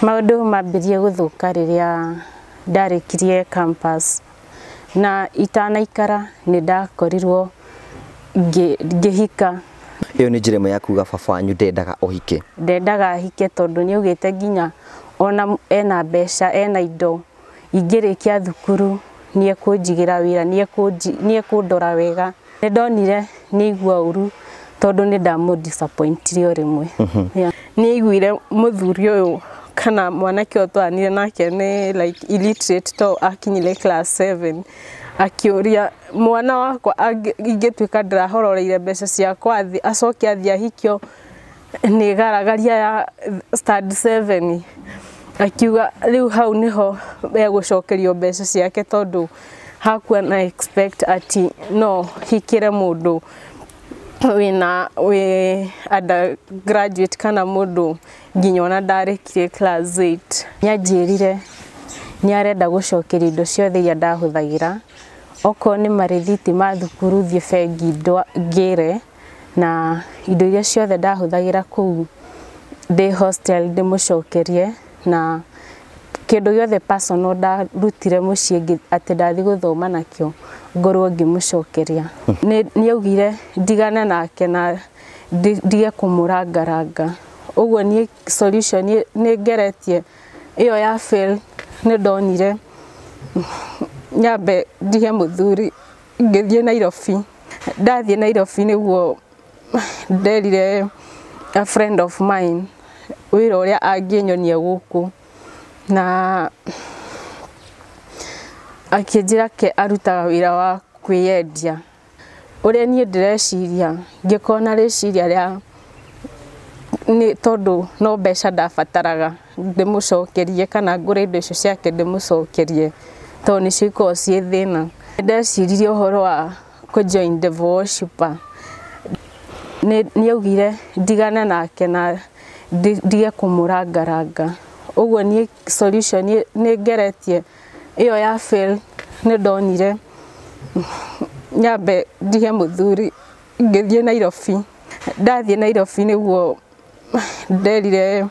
Maũndũ mambirie gũthũka rĩrĩa ndarĩkirie campus na itanaikara nĩ ndakorirwo ngĩhika. Ĩyo nĩ njĩra ĩmwe ya kuga baba wanyu ndendaga ũhike. Ndendaga ahike tondũ nĩ augĩte nginya ona ena mbeca ena indo ingĩrĩkia thukuru nĩ ekũnjigĩra wĩra nĩ ekũndora wega. Nĩ ndonire nĩ aigua ũru tondũ nĩ ndamũ disappointire o rĩmwe. Nĩ aiguire mũthuri ũyũ kana mwanake ũyũ twaranire nake nĩ like illiterate to akinyire class 7 akĩũria mwana wakwa ingĩtuĩka ndĩrahororeire mbeca ciakwa thĩ acoke athiĩ ahikio nĩ garagaria ya stand 7 akiuga rĩu hau nĩho egũcokerio mbeca ciake tondũ hakuwa na expect ati no hikire mũndũ wĩna wĩ undergraduate kana mũndũ nginya ona ndarĩkirie class 8. Nĩanjĩrire nĩarenda gũcokeria indo ciothe iria ndahũthagĩra okorwo nĩ marĩthiti ma thukuru thiĩ bengi ngĩre na indo iria ciothe ndahũthagĩra kũu ndĩ hostel ndĩmũcokerie na kĩndũ gĩothe personal ndarutire mũciĩ atĩ ndathiĩ gũthoma nakĩo ngorwo ngĩmũcokeria. Nĩ augire ndigane nake na ndige kũmũrangaranga. Ũguo niĩ solution nĩ ngeretie ĩyo ya fail nĩ ndonire nyambe ndige mũthuri ngĩthiĩ Nairobi. Ndathiĩ Nairobi nĩguo nderire a friend of mine wĩra ũrĩa angĩnyonia gũkũ na akĩnjĩra ke arutaga wĩra wa kwĩyendia. Ũrĩa niĩ ndĩreciria ngĩkorwo na rĩciria rĩa nĩ tondũ no mbeca ndabataraga ndĩmũcokerie kana ngũre indo icio ciake ndĩmũcokerie tondũ nĩcio ikoragwo ciĩ thĩna. Ndeciririe ũhoro wa kũ join devil worshipper. Nĩ augire ndigane nake na ndige kũmũrangaranga. Ũguo niĩ solution nĩ ngeretie ĩyo ya fail nĩ ndonire nyambe ndige mũthuri ngĩthiĩ Nairobi. Ndathiĩ Nairobi nĩguo nderire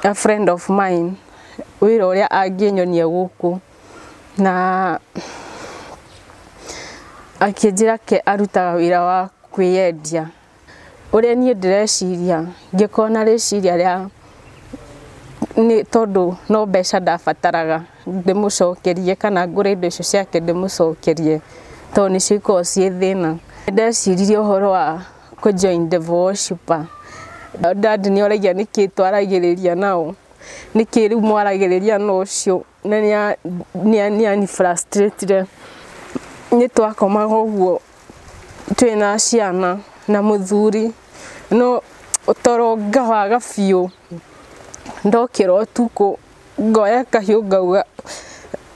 a friend of mine wĩra ũrĩa angĩnyonia gũkũ na akĩnjĩra ke arutaga wĩra wa kwĩyendia. Ũrĩa niĩ ndĩreciria ngĩkorwo na rĩciria rĩa nĩ tondũ no mbeca ndabataraga ndĩmũcokerie kana ngũre indo icio ciake ndĩmũcokerie tondũ nĩcio ikoragwo ciĩ thĩna. Ndeciririe ũhoro wa kũ join devil worshipper. Dad nĩ oragia nĩkĩ twaragĩrĩria nao nĩkĩ rĩu mwaragĩrĩria na ũcio na nĩ ani frustrated. Nĩ twakomaga ũguo twĩna ciana na mũthuri no toro ngawaga biũ ndokĩra ũtukũ ngoya kahiũ ngauga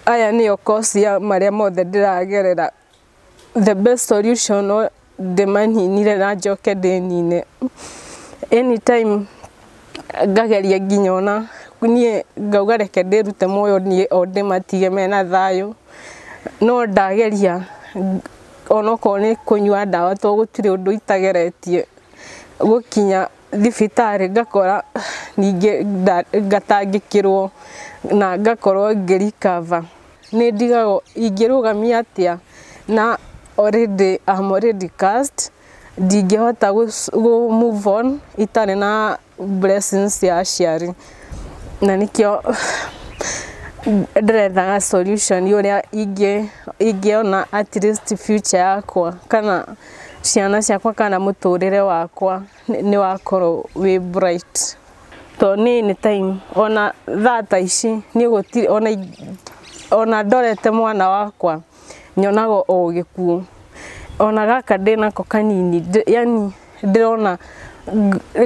aya nĩyo cause ya marĩa mothe ndĩragerera. The best solution no ndĩmaninire na njoke ndĩnine. Anytime ngageria nginya ona niĩ ngauga reke ndĩrute muoyo niĩ o ndĩmatige mena thayũ no ndageria onokorwo nĩ kũnyua ndawa to gũtirĩ ũndũ itageretie gũkinya thibitarĩ ngakora ningĩ ngatangĩkĩrwo na ngakorwo ngĩ recover. Nĩ ndigagwo ingĩrũgamia atĩa na already I'm already cursed ndingĩhota gũ move on itarĩ na blessings ya aciari na nĩkĩo ndĩrethaga solution ũrĩa ingĩona at least future yakwa kana ciana ciakwa kana mũtũrĩre wakwa nĩ wakorwo wĩ bright. Tondũ nĩ anytime ona thaa ta ici niĩ gũtirĩ ona ndorete mwana wakwa nyonaga o gĩkuũ ona gaka ndĩnako kanini yani ndĩrona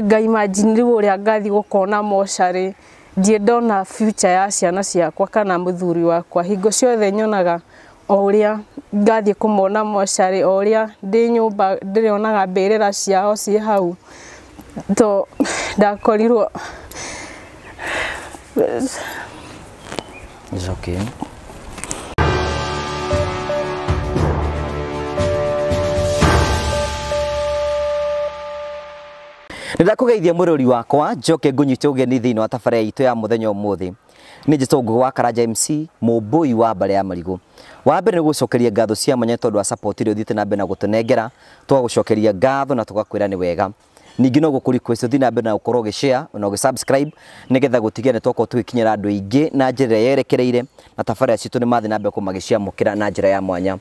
nga imagine rĩu ũrĩa ngathiĩ gũkona mocarĩ ndirĩ ndona future ya ciana ciakwa kana mũthuri wakwa. Hingo ciothe nyonaga o ũrĩa ngathiĩ kũmona mocarĩ o ũrĩa ndĩ nyũmba ndĩrĩonaga mbĩrĩra ciao ciĩ hau to ndakorirwo. It's okay. Nĩndakũgeithia mũrori wakwa njoke ngũnyite ũgeni thĩinĩ wa tabarĩra itũ ya mũthenya ũmũthĩ. Nĩ njĩtwo Ngũgĩ wa Karanja MC, mũmbũi wa mbare ya marigũ. Wa mbere nĩ gũcokeria ngatho cia mwanya tondũ wa support ĩrĩa ũthiĩte na mbere na gũtũnengera, tũgagũcokeria ngatho na tũgakwĩra nĩ wega. Ningĩ no gũkũ request ũthiĩ na mbere na gũkorwo ũgĩ-share na ũgĩ-subscribe nĩgetha gũtigĩrĩra nĩ twakorwo tũgĩkinyĩra andũ aingĩ na njĩra ĩrĩa yerekereire, na tabarĩra citũ nĩ mathiĩ na mbere kũmagĩciamũkĩra na njĩra ya mwanya.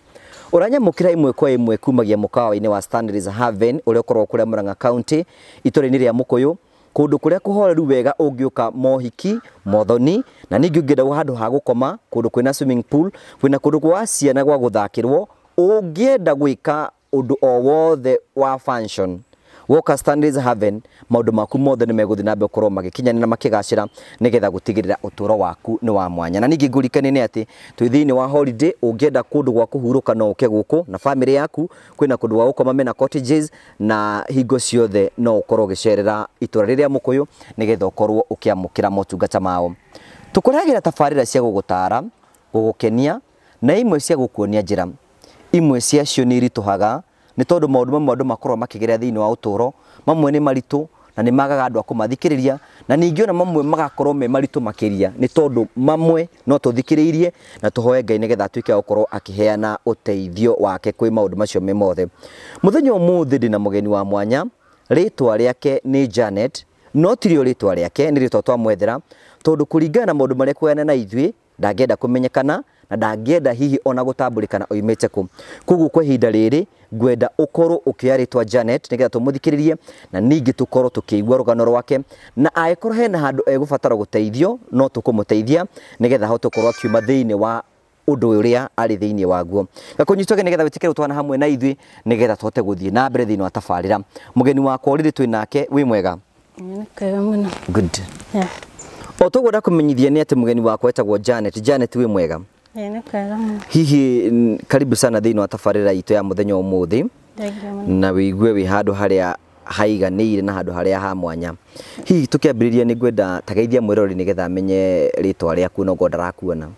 Ũranyamũkĩra ĩmwe kwa ĩmwe kumagia mũkawa-inĩ wa Stanley's Haven ũrĩa ũkoragwo kũrĩa Murang'a County, itũũra-inĩ rĩa Mũkũyũ, kũndũ kũrĩa kũhoreru wega ũngĩũka mohiki, mothoni, na ningĩ ũngĩenda handũ ha gũkoma, kũndũ kwĩna swimming pool, kwĩna kũndũ gwa ciana gwa gũthakĩrwo, ũngĩenda gwĩka ũndũ o wothe wa function, woka Stanley's Haven, maũndũ maku mothe nĩ megũthiĩ na mbere gũkorwo magĩkinyanĩra na makĩgacĩra nĩgetha gũtigĩrĩra ũtũũro waku nĩ wa mwanya. Na ningĩ ngũririkanie nĩ atĩ twĩ thĩinĩ wa holiday, ũngĩenda kũndũ gwa kũhurũka no ũke gũkũ na famĩlĩ yaku, kwĩna kũndũ gwa gũkoma mena cottages, na hingo ciothe no ũkorwo ũgĩcerera itũũra rĩrĩa Mũkũyũ nĩgetha ũkorwo ũkĩamũkĩra motungata mao. Tũkũrehagĩra tabarĩra cia gũgũtara, gũgũkenia na imwe cia gũkuonia njĩra. Imwe ciacio nĩ iritũhaga nĩ tondũ maũndũ mamwe andũ makoragwo makĩgerera thĩinĩ wa ũtũũro, mamwe nĩ maritũ na nĩ magaga andũ a kũmathikĩrĩria, na ningĩ ona mamwe magakorwo me maritũ makĩria nĩ tondũ mamwe no tũthikĩrĩirie na tũhoe Ngai nĩgetha atuĩke wa gũkorwo akĩheana ũteithio wake kwĩ maũndũ macio me mothe. Mũthenya ũmũthĩ ndĩna mũgeni wa mwanya, rĩtwa rĩake nĩ Janet, no tirĩo rĩtwa rĩake, nĩ rĩtwa twamwethera tondũ kũringana na maũndũ marĩa ekũgayana na ithuĩ ndangĩenda kũmenyekana na ndangĩenda hihi ona gũtambũrĩkana oimĩte kũ. Koguo kwa ihinda rĩrĩ ngwenda ũkorwo ũkĩoya rĩtwa Janet nĩgetha tũmũthikĩrĩrie na ningĩ tũkorwo tũkĩigua rũgano rwake, na angĩkorwo hena handũ egũbatara gũteithio no tũkũmũteithia nĩgetha ahote gũkorwo akiuma thĩinĩ wa ũndũ ũrĩa arĩ thĩinĩ waguo. Gakũnyitwo nĩgetha wĩtĩkĩre gũtwana hamwe na ithuĩ nĩgetha tũhote gũthiĩ na mbere thĩinĩ wa tabarĩra. Mũgeni wakwa rĩrĩ twĩ nake, wĩ mwega? Nĩ kwega mũno. Good. Yeah. O toguo ndakũmenyithia nĩ atĩ mũgeni wakwa etagwo Janet. Janet, wĩ mwega? Nĩ kwega mũno. Hihi karibu sana thĩinĩ wa tabarĩra itũ ya mũthenya ũmũthĩ, Thengiũ mũno. na wĩigue wĩ handũ harĩa haiganĩire na handũ harĩa ha mwanya. Hihi tũkĩambĩrĩria nĩ ngwenda tageithia mwĩroreri nĩgetha amenye rĩtwa rĩaku no ngorwo ndarakuona.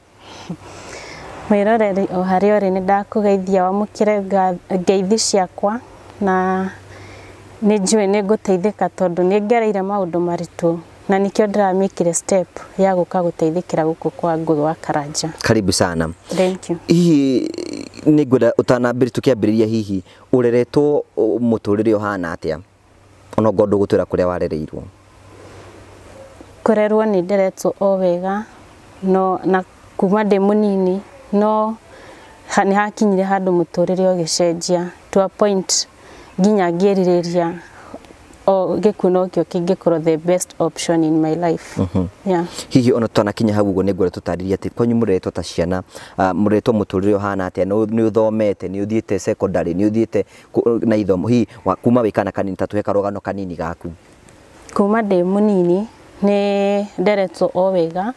Mwĩroreri o harĩa ũrĩ, nĩ ndakũgeithia wamũkĩre ngeithi ciakwa, na nĩ njũĩ nĩ ngũteithĩka tondũ nĩ ngereire maũndũ maritũ na nĩkĩo ndĩramĩkire step ya gũka gũteithĩkĩra gũkũ kwa Ngũgĩ wa Karanja. Karibu sana. Thank you. Hihi nĩ ngwenda ũtanambĩrĩria tũkĩambĩrĩria, hihi ũreretwo mũtũrĩre ũhana atĩa? Ona ngorwo ndũgũtwĩra kũrĩa warereirwo. Kũrerwo nĩ nderetwo o wega, no na kuma ndĩ mũnini, no nĩ hakinyire handũ mũtũrĩre ũgĩcenjia to a point nginya ngĩrirĩria o gĩkuũ nokĩo kĩngĩkorwo the best option in my life. Yeah. Hihi ona tutanakinya hau ũguo nĩ ngwenda tũtarĩrie atĩ kwanyu mũreretwo ta ciana, mũreretwo mũtũrĩre ũhana atĩa? Nĩ ũthomete, nĩ ũthiĩte secondary, nĩ ũthiĩte na ithomo, hihi kuma wĩ kana kanini, ta tũhe karũgano kanini gaku. Kuma ndĩ mũnini nĩ nderetwo o wega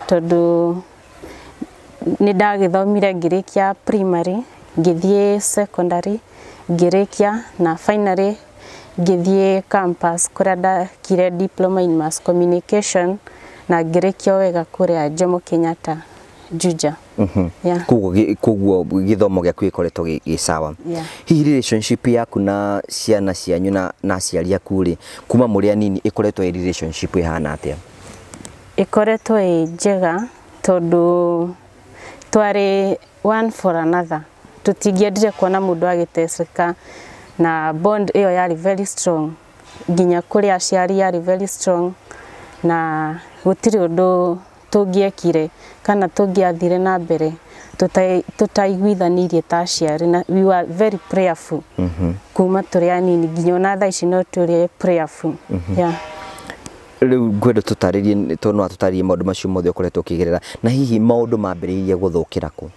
tondũ nĩ ndagĩthomire ngĩrĩkia primary, ngĩthiĩ secondary, ngĩrĩkia, na finally ngĩthiĩ campus kũrĩa ndakire diploma in mass communication na ngĩrĩkia wega kũrĩa Jomo Kenyatta, Juja. Yeah. Koguo gĩthomo gĩaku gĩkoretwo gĩ sawa. Yeah. Hihi relationship yaku na ciana cianyu na aciari aku rĩ, kuma mũrĩ anini ĩkoretwo ĩ relationship ĩhana atĩa? Ĩkoretwo ĩ njega tondũ twarĩ one for another, tũtingĩendire kuona mũndũ agĩteseka, na bond ĩyo yarĩ very strong nginya kũrĩ aciari yarĩ very strong, na gũtirĩ ũndũ tũngĩekire kana tũngĩathire na mbere tũtaiguithanĩirie ta aciari, na we were very prayerful kuma tũrĩ anini nginya ona thaa ici no tũrĩ prayerful. Yeah. Rĩu ngwenda tũtarĩrie, tondũ no atũtarĩrie maũndũ macio mothe ũkoretwo ũkĩgerera, na hihi maũndũ mambĩrĩirie gũthũkĩra kũ?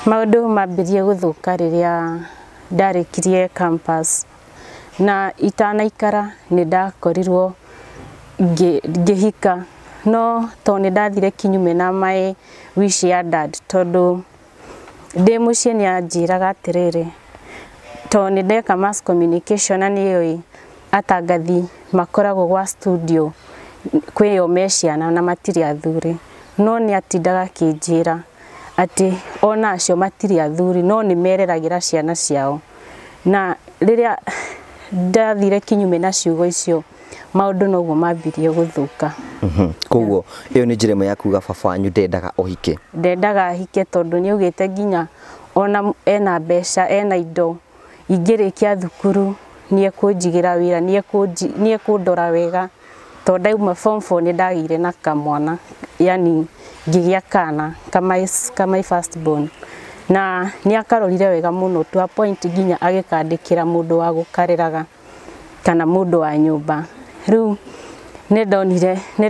Maũndũ mambĩrĩrie gũthũka rĩrĩa ndarĩkirie campus, na itanaikara nĩ ndakorirwo ngĩhika, no tondũ nĩ ndathire kinyume na my wish ya dad, tondũ ndĩ mũciĩ nĩ anjĩraga atĩrĩrĩ, tondũ nĩ ndeka mass communication na nĩoĩ atangathi makoragwo gwa studio kwĩyo me ciana na matirĩ athuri, no nĩ atindaga akĩnjĩra atĩ ona acio matirĩ athuri no nĩ mereragĩra ciana ciao. Na rĩrĩa ndathire kinyume na ciugo icio maũndũ noguo mambirie gũthũka. Koguo ĩyo nĩ njĩra ĩmwe ya kuga baba wanyu ndendaga ũhike. Ndendaga ahike tondũ nĩ augĩte nginya ona ena mbeca ena indo ingĩrĩkia thukuru nĩ ekũnjigĩra wĩra nĩ ekũndora wega tondũ ndauma form 4 nĩ ndagĩire na kamwana, yani ngĩgĩa kana ka my first born, na nĩ akarorire wega mũno to a point nginya agĩkandĩkĩra mũndũ wa gũkareraga kana mũndũ wa nyũmba. Rĩu nĩ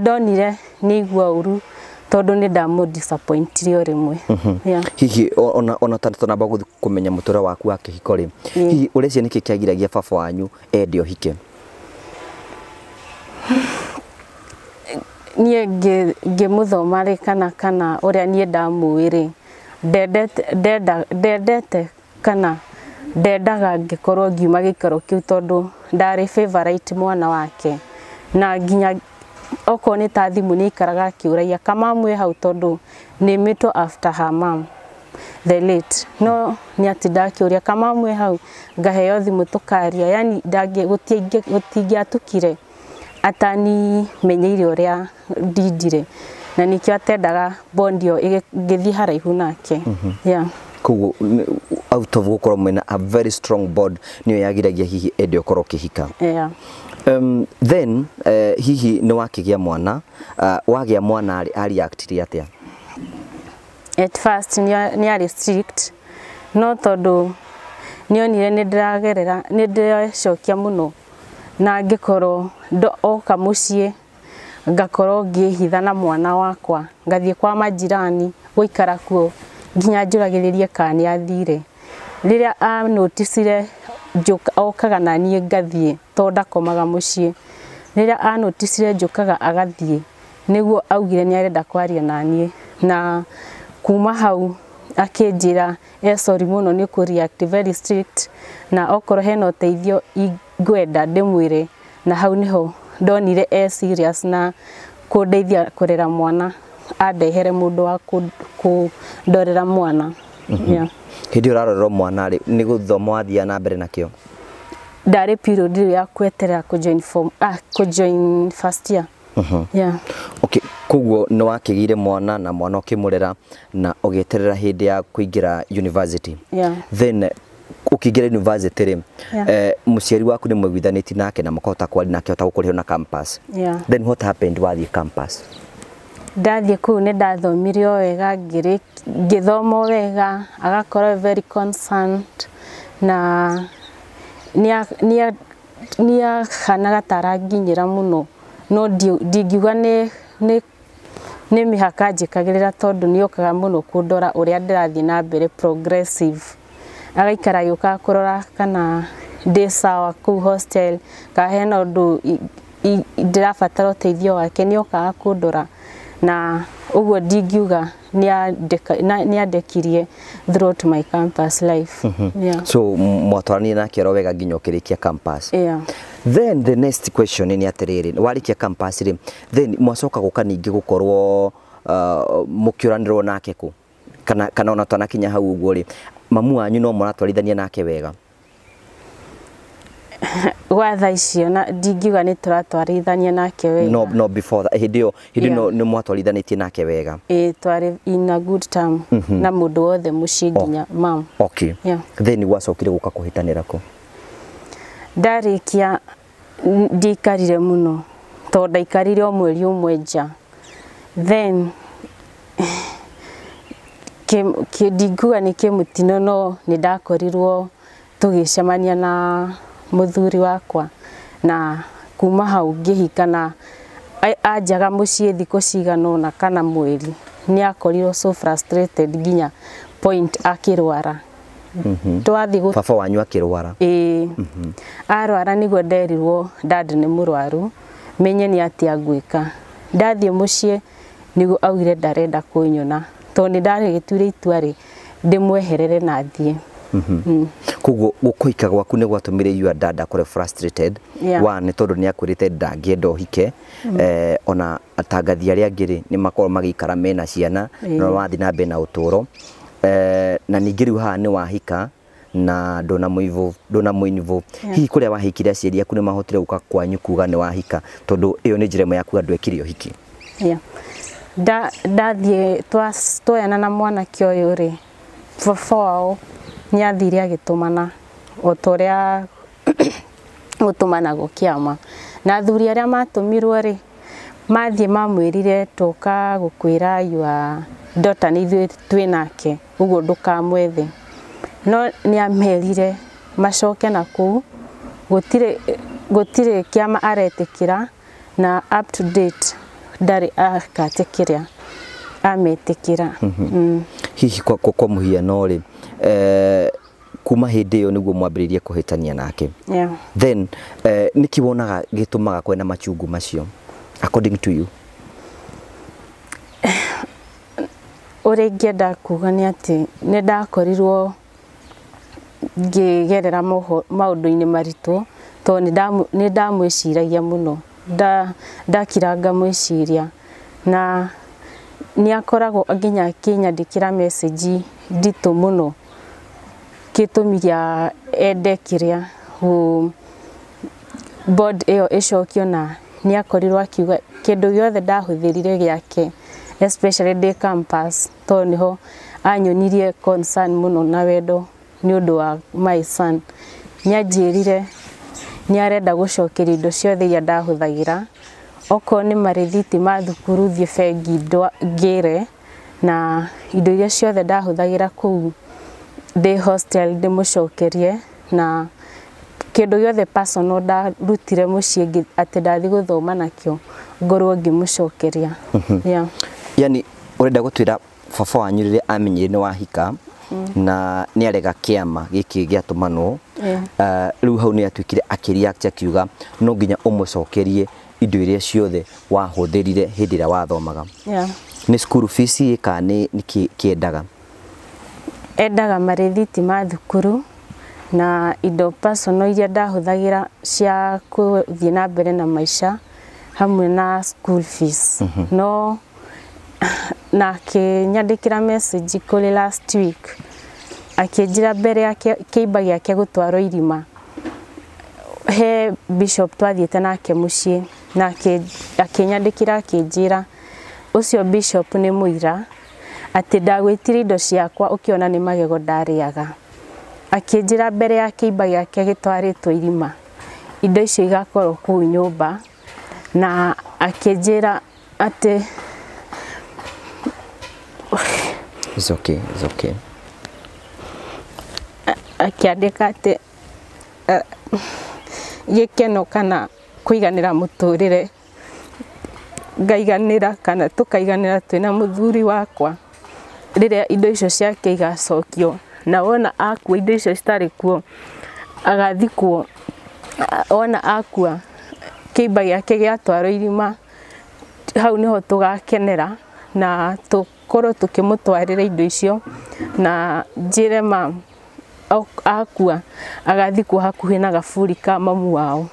ndonire nĩ igua ũru tondũ nĩ ndamũ disappointire o rĩmwe. Yeah. Hihi ona tũtanamba gũthiĩ kũmenya mũtũrĩre waku wa kĩhiko rĩ, hihi ũreciria nĩkĩ kĩagiragia baba wanyu ende ũhike? Niĩ ngĩmũthoma rĩ kana ũrĩa niĩ ndamũĩ rĩ, ndendete kana ndendaga ngĩkorwo ngiuma gĩikaro kĩu tondũ ndarĩ favorite mwana wake, na nginya okorwo nĩ ta thimũ nĩ aikaraga akĩũragia kamamu ĩ hau tondũ nĩmĩtwo after her mom the late, no nĩ atindaga akĩũria kamamu ĩ hau, ngaheo thimũ tũkaria, yani gũtingĩatukire atanimenyeire ũrĩa ndindire, na nĩkĩo atendaga bond ĩyo ngĩthiĩ haraihu nake. Yeah. Koguo out of gũkorwo mwĩna a very strong bond nĩyo yagiragia hihi ende ũkorwo ũkĩhika. Yeah. Then hihi nĩ wakĩgĩa mwana, wagĩa mwana rĩ, areactire atĩa? At first nĩ arĩ strict, no tondũ nĩonire nĩ ndĩragerera nĩ ndĩrecokia mũno na ngĩkorwo oka mũciĩ ngakorwo ngĩhitha na mwana wakwa ngathiĩ kwa majirani gũikara kuo nginya njũragĩrĩrie kana nĩ athire. Rĩrĩa anoticire okaga na niĩ ngathiĩ tondũ ndakomaga mũciĩ, rĩrĩa anoticire njũkaga agathiĩ nĩguo augire nĩ arenda kwaria na niĩ, na kuma hau akĩnjĩra e sorry mũno nĩ kũ react very strict na okorwo hena ũteithio ingwenda ndĩmwĩre, na hau nĩho ndonire e serious na kũndeithia kũrera mwana andehere mũndũ wa kũndorera mwana. Yeah. Hĩndĩ ĩyo ũrarorerwo mwana rĩ, nĩ gũthoma wathiaga na mbere nakĩo? Ndarĩ period ĩyo ya kweterera kũjoin form kũjoin first year. Yeah. Okay, koguo nĩ wakĩgĩire mwana na mwana ũkĩmũrera na ũgĩeterera hĩndĩ ya kũingĩra university. Yeah. Then ũkĩingĩra university rĩ, Yeah. mũciari waku nĩ mwaiguithanĩtie nake na mũkahota kwaria nake ahota gũkũrĩhĩra na campus? Yeah. Then what happened wathiĩ campus? Ndathiĩ kũu nĩ ndathomire o wega, ngĩthoma o wega, agakorwo very concerned na nĩahanaga ta aranginyĩra mũno, no ndingiuga nĩ mĩhaka njĩkagĩrĩra tondũ nĩokaga mũno kũndora ũrĩa ndĩrathiĩ na mbere progressive, agaikara agĩũkaga kũrora kana ndĩ sawa kũu hostel, kana hena ũndũ ndĩrabatara ũteithio wake, nĩokaga kũndora, na ũguo ndingiuga nĩandekirie throughout my campus life. Yeah. So mwatwaranire nake oro wega nginya ũkĩrĩkia campus? Yeah. Then the next question nĩ atĩrĩrĩ, warĩkia campus rĩ, then mwacoka gũka ningĩ gũkorwo mũkĩũranĩrwo nake kũ kana ona twanakinya hau ũguo rĩ, mamu wanyu no mũratwarithania nake wega? Gwa thaa icio na ndingiuga nĩ tũratwarithania nake wega. No, before that, hĩndĩ ĩyo hĩndĩ ĩno nĩ mwatwarithanĩtie nake wega? Ĩĩ, twarĩ in a good term na mũndũ wothe mũciĩ nginya mam. Okay. Yeah. Then gwacokire gũka kũhĩtanĩra kũ? Ndarĩkia ndiikarire mũno tondũ ndaikarire o mweri ũmwe nja, then ndingiuga nĩ kĩmũtino, no nĩ ndakorirwo tũgĩcemania na mũthuri wakwa, na kuma hau ngĩhika, na anjaga mũciĩ thikũ cigana ũna kana mweri nĩ akorirwo so frustrated nginya point akĩrwara. Twathiĩ Baba wanyu akĩrwara? Ĩĩ, arwara nĩguo nderirwo dad nĩ mũrwaru, menye nĩ atĩa ngwĩka. Ndathiĩ mũciĩ nĩguo augire ndarenda kũnyona tondũ nĩ ndarĩgĩtuire itua rĩ ndĩmweherere na thiĩ. Koguo gũkũhika gwaku nĩ gwatũmire your dad akorwo frustrated? Yeah. One, nĩ tondũ nĩ akwĩrĩte ndangĩenda ũhike, ona atangathi arĩa angĩ rĩ nĩ makorwo magĩikara mena ciana na wathiĩ na mbere na ũtũũro, na ningĩ rĩu haha nĩ wahika Na ndũnamũ hihi kũrĩa wahikire aciari aku nĩ mahotire gũka kwanyu kuga nĩ wahika tondũ ĩyo nĩ njĩra ĩmwe ya kuga ndwekire ũhiki? Yeah. Ndathiĩ twoyana na mwanake ũyũ rĩ, baba wao nĩ athire agĩtũmana o ta ũrĩa gũtũmanagwo kĩama, na athuri arĩa matũmirwo rĩ, mathiĩ mamwĩrire tũka gũkwĩra your daughter nĩ ithuĩ twĩ nake ũguo ndũkamwethe. No nĩ amerire macoke na kũu, gũtirĩ kĩama aretĩkĩra, na up to date ndarĩ akatĩkĩra ametĩkĩra. Hihi kwa mũhiano rĩ, kuma hĩndĩ ĩyo nĩguo mwambĩrĩirie kũhĩtania nake? Yeah. Then nĩkĩ wonaga gĩtũmaga kwena machungu macio according to you? Ũrĩa ingĩenda kuga nĩ atĩ nĩ ndakorirwo ngĩgerera maũndũ-inĩ maritũ tondũ nĩ ndamwĩciragia mũno, ndakiranga mwĩciria, na nĩ akoragwo nginya akĩnyandĩkĩra message nditũ mũno gĩtũmi gĩa ende kĩrĩa board ĩyo ĩcokio, na nĩ akorirwo akiuga kĩndũ gĩothe ndahũthĩrire gĩake, especially ndĩ campus, tondũ nĩho anyonirie concern mũno na wendo nĩ ũndũ wa my son. Nĩ anjĩrire nĩ arenda gũcokeria indo ciothe iria ndahũthagĩra, okorwo nĩ marĩthiti ma thukuru thiĩ bengi ngĩre, na indo iria ciothe ndahũthagĩra kũu ndĩ hostel ndĩmũcokerie, na kĩndũ gĩothe personal ndarutire mũciĩ atĩ ndathiĩ gũthoma nakĩo ngorwo ngĩmũcokeria. Yeah. Yani ũrenda gũtwĩra baba wanyu rĩrĩa amenyire nĩ wahika na nĩ arega kĩama gĩkĩ gĩatũmanwo, rĩu hau nĩ atuĩkire akĩreact akiuga no nginya ũmũcokerie indo iria ciothe wahũthĩrire hĩndĩ ĩrĩa wathomaga? Yeah. Nĩ school fees kana nĩ kĩendaga? Endaga marĩthiti ma thukuru na indo personal iria ndahũthagĩra cia gũthiĩ na mbere na maica hamwe na school fees. No na akĩnyandĩkĩra message kũrĩ last week akĩnjĩra mbere ya kĩimba gĩake gũtwarwo irima, he bishop twathiĩte nake mũciĩ, na akĩnyandĩkĩra akĩnjĩra ũcio bishop nĩ mũira atĩ ndagwĩtire indo ciakwa ũkĩona nĩ magego ndarĩaga. Akĩnjĩra mbere ya kĩimba gĩake gĩtwarĩtwo irima indo icio igakorwo kũu nyũmba, na akĩnjĩra atĩ It's okay, it's okay. Akĩandĩka atĩ gĩkeno kana kũiganĩra mũtũrĩre ngaiganĩra kana tũkaiganĩra twĩna mũthuri wakwa rĩrĩa indo icio ciake igacokio, na wona akua indo icio citarĩ kuo agathikwo, wona akua kĩimba gĩake gĩatwarwo irima hau nĩho tũgakenera na tũkorwo tũkĩmũtwarĩra indo icio, na njĩre ma akua agathikwo hakuhĩ na gaburi ka mamu wao.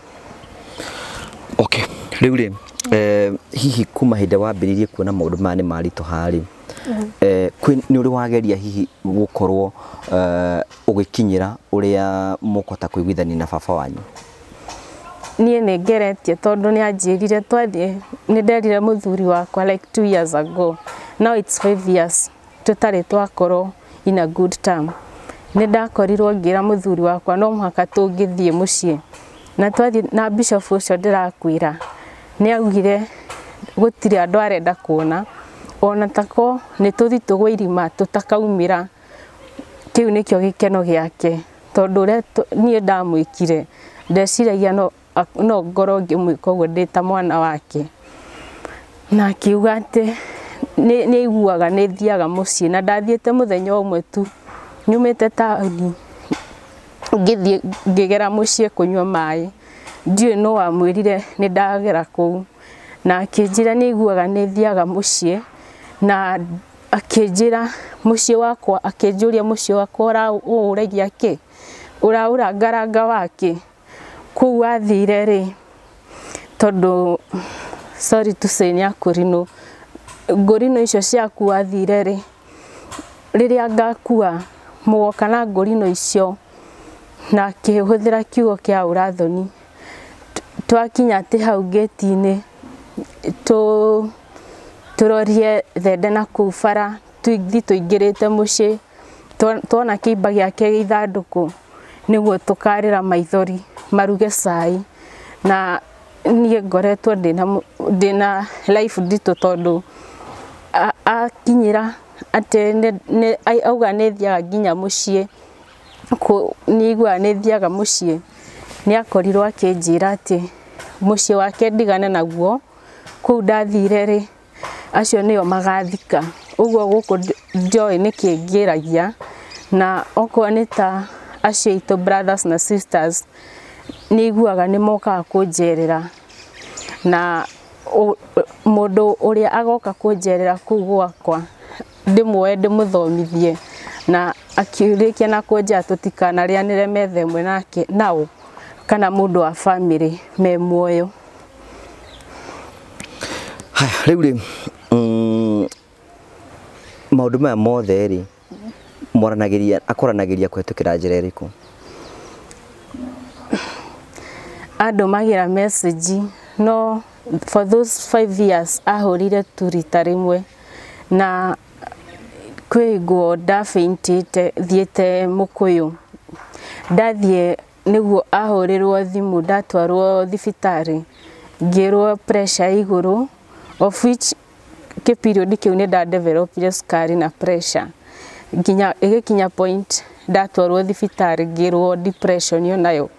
Okay, rĩu rĩ, hihi kuma hĩndĩ wambĩrĩirie kuona maũndũ maya nĩ maritũha rĩ, nĩ ũrĩ wageria hihi gũkorwo ũgĩkinyĩra ũrĩa mũkũhota kũiguithania na baba wanyu? Niĩ nĩ ngeretie tondũ nĩ anjĩrire twathiĩ, nĩ nderire mũthuri wakwa like 2 years ago, now it's 5 years tũtarĩ twakorwo in a good term. Nĩ ndakorirwo ngĩra mũthuri wakwa no mũhaka tũngĩthiĩ mũciĩ, na twathiĩ na bishop ũcio ndĩrakwĩra nĩ augire gũtirĩ andũ arenda kuona, ona tako nĩ tũthiĩ tũgwe irima tũtakaumĩra, kĩu nĩkĩo gĩkeno gĩake tondũ ũrĩa niĩ ndamwĩkire ndeciragia no ngorwo ngĩmwĩka ũguo ndĩ ta mwana wake. Na akiuga atĩ nĩ aiguaga nĩ thiaga mũciĩ, na ndathiĩte mũthenya ũmwe tu nyumĩte taũni ngĩthiĩ ngĩgera mũciĩ kũnyua maĩ, ndiũĩ nũ wamwĩrire nĩ ndagera kũu, na akĩnjĩra nĩ aiguaga nĩ thiaga mũciĩ, na akĩnjĩra mũciĩ wakwa, akĩnjũria mũciĩ wakwa ũũragia kĩ, ũraũrangaranga wakĩ kũu wathire rĩ, tondũ sorry to say nĩ akũrinũ, ngũrinũ icio ciaku wathire rĩ, rĩrĩa ngakua mũgoka na ngũrinũ icio Na akĩhũthĩra kiugo kĩa ũrathoni. Twakinya atĩ hau gate-inĩ tũrorie thende na kũu bara, tũthiĩ tũingĩrĩte mũciĩ, tuona kĩimba gĩake gĩ ithandũkũ nĩguo tũkarĩra maithori maruge cai. Na niĩ ngoretwo ndĩna life nditũ tondũ akinyĩra atĩ auga nĩ thiaga nginya mũciĩ, nĩ aiguaga nĩ thiaga mũciĩ, nĩ akorirwo akĩnjĩra atĩ mũciĩ wake ndigane naguo, kũu ndathire rĩ, acio nĩo magathika. Ũguo gũkũ ndioĩ nĩkĩ ngĩragia, na okorwo nĩ ta acio aitũ brothers na sisters, nĩ aiguaga nĩ mokaga kũnjerera, na mũndũ ũrĩa agoka kũnjerera kũu gwakwa ndĩmuoe ndĩmũthomithie, na akĩrĩkia na kũnjĩra tũtikanarĩanĩre metha ĩmwe nake nao kana mũndũ wa bamĩrĩ me muoyo. Haya, rĩu rĩ, maũndũ maya mothe rĩ, mwaranagĩria, akwaranagĩria kũhetũkĩra njĩra ĩrĩkũ? Andũmagĩra message, no for those 5 years ahũrire tu rita rĩmwe, na kwĩ nguo ndafaintĩte thiĩte Mũkũyũ, ndathiĩ nĩguo ahũrĩrwo thimũ, ndatwarwo thibitarĩ ngĩrwo pressure igũrũ, of which kĩ period kĩu nĩ ndadevelopire cukari na pressure, nginya ĩgĩkinya point ndatwarwo thibitarĩ ngĩrwo depression yo nayo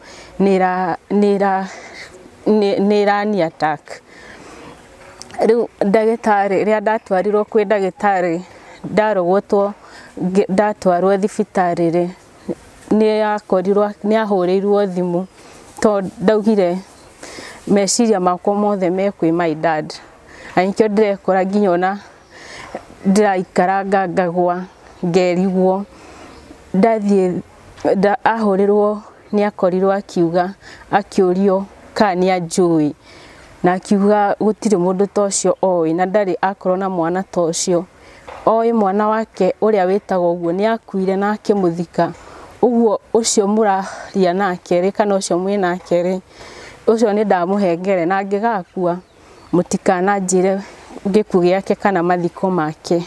nĩ ĩrani attack. Rĩu ndagĩtarĩ, rĩrĩa ndatwarirwo kwĩ ndagĩtarĩ, ndarogotwo ndatwarwo thibitarĩ rĩ, nĩ akorirwo nĩ ahũrĩirwo thimũ, tondũ ndaugire meciria makwa mothe me kwĩ my dad, na nĩkĩo ndĩrekora nginya ona ndĩraikaranga ngagwa ngerigwo. Ndathiĩ ahũrĩrwo nĩ akorirwo akiuga, akĩũrio kana nĩ anjũĩ, na akiuga gũtirĩ mũndũ ta ũcio oĩ, na ndarĩ akorwo na mwana ta ũcio. Oĩ mwana wake ũrĩa wĩtagwo ũguo nĩ akuire na akĩmũthika, ũguo ũcio mũraria nake rĩ, kana ũcio mwĩ nake rĩ, ũcio nĩ ndamũhengere, na angĩgakua mũtikananjĩre gĩkuũ gĩake kana mathiko make.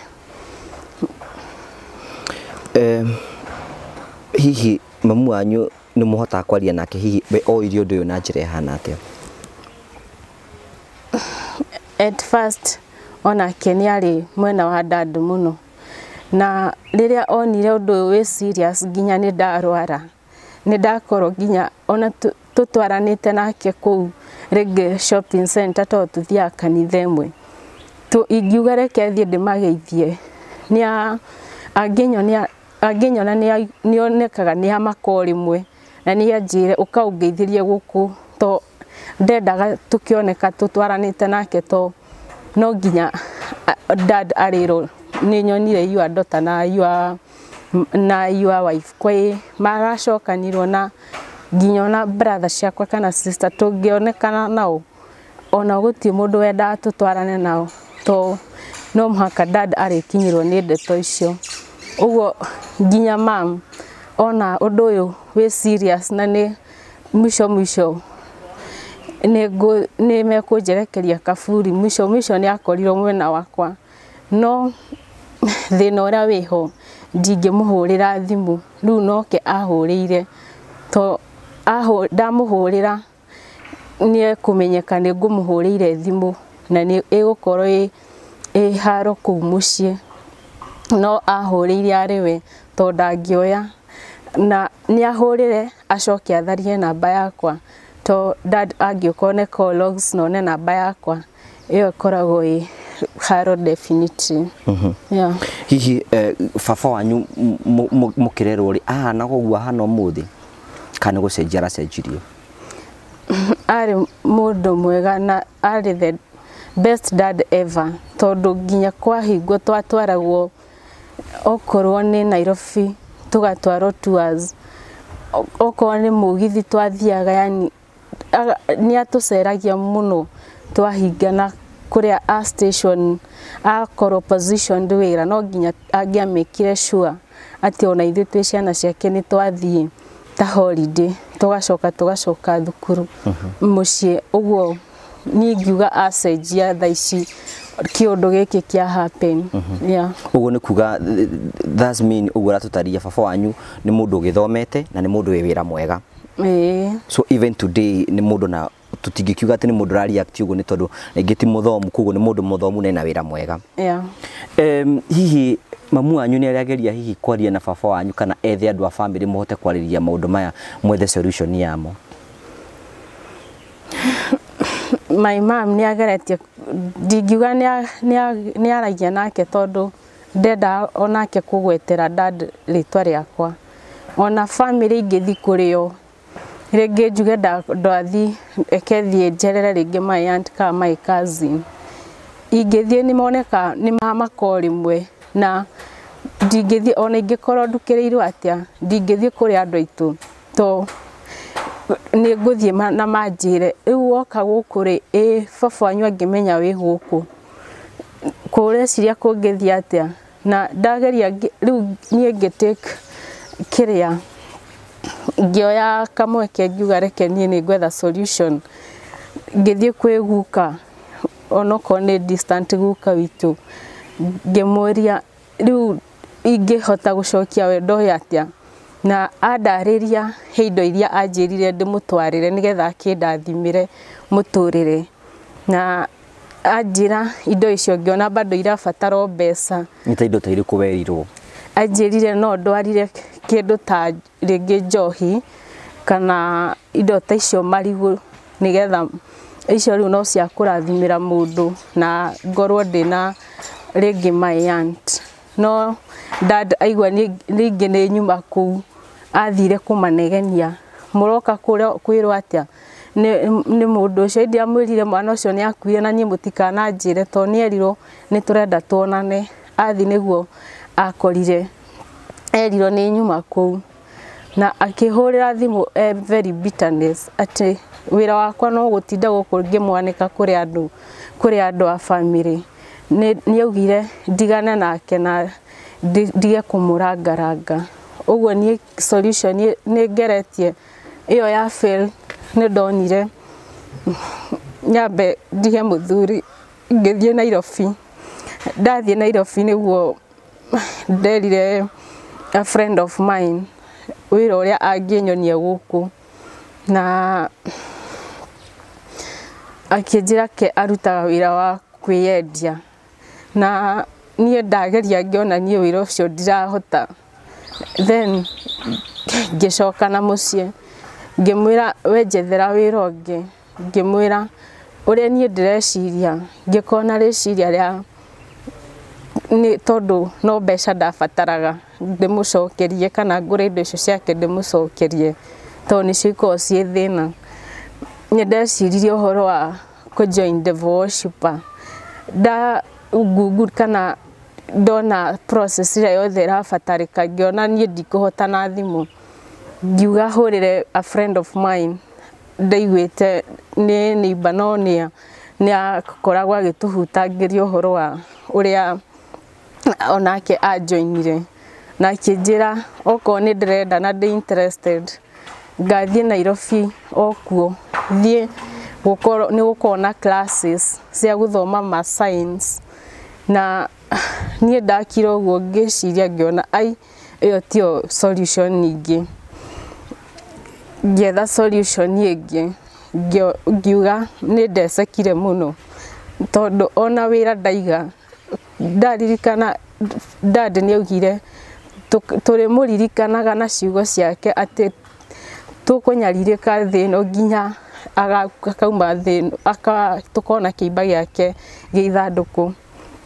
Hihi mamu wanyu nĩ mũhotaga kwaria nake, hihi we oirie ũndũ ũyũ na njĩra ĩhana atĩa? At first onake nĩ arĩ mwena wa dad mũno, na rĩrĩa onire ũndũ ũyũ wĩ serious nginya nĩ ndarwara, nĩ ndakorwo nginya ona tũtwaranĩte nake kũu rĩngĩ shopping center, tondũ tũthiaga kanitha ĩmwe, ingiuga reke thiĩ ndĩmageithie, angĩnyona nĩonekaga nĩ amaka o rĩmwe, na nĩ anjĩre ũka ũngeithĩrie gũkũ, to ndendaga tũkĩoneka tũtwaranĩte nake, to no nginya dad arĩrwo nĩ nyonire your daughter na your wife kwĩ maracokanirwo, na nginya ona brother ciakwa kana sister tũngĩonekana nao, ona gũtirĩ mũndũ wendaga tũtwarane nao, to no mũhaka dad arĩkinyĩrwo nĩ ndeto icio. Ũguo nginya mam ona ũndũ ũyũ wĩ serious, na nĩ mwisho mwisho nĩ mekũnjerekeria kaburi, mwisho mwisho nĩ akorirwo mwena wakwa, no thĩna ũrĩa wĩho ndingĩmũhũrĩra thimũ, rĩu noke ahũrĩire, to ndamũhũrĩra nĩ ekũmenyeka nĩ ngũmũhũrĩire thimũ, na nĩ ĩgũkorwo ĩ haro kũu mũciĩ, no ahũrĩire arĩ we tondũ ndangĩoya, na nĩ ahũrĩre acoke atharie namba yakwa, to dad angĩũka one call logs na one namba yakwa, ĩyo ĩkoragwo ĩ haro definitely. Yeah. Hihi baba wanyu mũkĩrerwo rĩ, ahanaga ũguo ahana ũmũthĩ kana nĩ gũcenjia aracenjirie? Arĩ mũndũ mwega na arĩ the best dad ever, tondũ nginya kwahingwo twatwaragwo okorwo nĩ Nairobi tũgatwarwo tours, okorwo nĩ mũgithi twathiaga, yani nĩ atũceragia mũno twahingana kũrĩa a station akorwo positioned wĩra, no nginya angĩamĩkire sure atĩ ona ithuĩ twĩ ciana ciake nĩ twathiĩ, ta holiday tugacoka tugacoka thukuru muciĩ ũguo niĩ ngiuga acenjia thaa ici kĩũndũ gĩkĩ kĩa happen. Yeah. Ũguo nĩ kuga that's mean ũguo ũratũtarĩria baba wanyu nĩ mũndũ ũgĩthomete na nĩ mũndũ wĩ wĩra mwega. Ĩĩ. So even today nĩ mũndũ na tũtingĩkiuga atĩ nĩ mũndũ ũra react ũguo nĩ tondũ rĩngĩ ti mũthomu, koguo nĩ mũndũ mũthomu na ena wĩra mwega. Yeah. Hihi mamu wanyu nĩ arageria hihi kwaria na baba wanyu kana ethe andũ a family mũhote kwarĩrĩria maũndũ maya mwethe solution yamo? My mom nĩ ageretie, ndingiuga nĩ aragia nake tondũ ndenda onake kũgwetera dad rĩtwa rĩakwa. Ona family ingĩthi kũrĩ o rĩngĩ njuge ndathi eke thiĩ njerere rĩngĩ my aunt kana my cousin, ingĩthiĩ nĩ moneka nĩ mamaka rĩmwe na ndingĩthiĩ ona ingĩkorwo ndukĩrĩirwo atĩa ndingĩthiĩ kũrĩ andũ aitũ to nĩ ngũthiĩ na manjĩre rĩu woka gũkũ rĩ ĩ baba wanyu angĩmenya wĩ gũkũ kũreciria kũngĩthiĩ atĩa. Na ndageria rĩu niĩ ngĩ take kĩrĩa ngĩoya kamweke ngiuga reke niĩ nĩ ngwetha solution, ngĩthiĩ kwĩ guka onokorwo nĩ distant guka witũ ngĩmũria rĩu ingĩhota gũcokia wendo ũyũ atĩa, na andarĩria he indo iria anjĩrire ndĩmũtwarĩre nĩgetha akĩndathimĩre mũtũrĩre, na anjĩra indo icio ngĩona bado irabatara o mbeca. Nĩ ta indo ta irĩkũ werirwo? Anjĩrire no ndwarire kĩndũ ta rĩngĩ njohi kana indo ta icio marigũ nĩgetha icio rĩu no cia kũrathimĩra mũndũ na ngorwo ndĩna rĩngĩ my aunt. No dad aigua rĩngĩ nĩ nyuma kũu athire kũmanegenia mũroka kwĩrwo atĩa nĩ mũndũ ũcio ĩndĩ amwĩrire mwana ũcio nĩ akuire na niĩ mũtikananjĩre tondũ nĩ erirwo nĩ tũrenda tuonane. Athi nĩguo akorire erirwo nĩ nyuma kũu na akĩhũrĩra thimũ very bitterness atĩ wĩra wakwa no gũtinda gũkũ ngĩmwanĩka kũrĩ andũ a family. Nĩ augire ndigane nake na ndige kũmũrangaranga. Ũguo niĩ solution nĩ ngeretie ĩyo ya fail nĩ ndonire nyambe ndige mũthuri ngĩthiĩ Nairobi. Ndathiĩ Nairobi nĩguo nderire a friend of mine wĩra ũrĩa angĩnyonia gũkũ na akĩnjĩra ke arutaga wĩra wa kwĩyendia na niĩ ndageria ngĩona niĩ wĩra ũcio ndirahota. Then ngĩcoka na mũciĩ ngĩmwĩra we njethera wĩra ũngĩ, ngĩmwĩra ũrĩa niĩ ndĩreciria ngĩkorwo na rĩciria rĩa nĩ tondũ no mbeca ndabataraga ndĩmũcokerie kana ngũre indo icio ciake ndĩmũcokerie tondũ nĩcio ikoragwo ciĩ thĩna. Nĩ ndeciririe ũhoro wa kũ join devil worshipper nda google kana ndona process ĩrĩa yothe ĩrabatarĩka ngĩona niĩ ndikũhota na thimũ ngiuga hũrĩre a friend of mine ndaiguĩte nĩ neighbor no nĩ akoragwo agĩtũhutangĩria ũhoro wa ũrĩa onake anjoinire na akĩnjĩra okorwo nĩ ndĩrenda na ndĩ interested ngathiĩ Nairobi okuo thiĩ nĩ gũkorwo na classes cia gũthoma ma science. Na niĩ ndakira ũguo ngĩciria ngĩona ai ĩyo tiyo solution ningĩ, ngĩetha solution ĩngĩ ngiuga nĩ ndecekire mũno tondũ ona wĩra ndaiga ndaririkana dad nĩ augire tũrĩmũririkanaga na ciugo ciake atĩ tũkũnyarirĩka thĩ ĩno nginya akauma thĩ ĩno tũkona kĩimba gĩake gĩ ithandũkũ.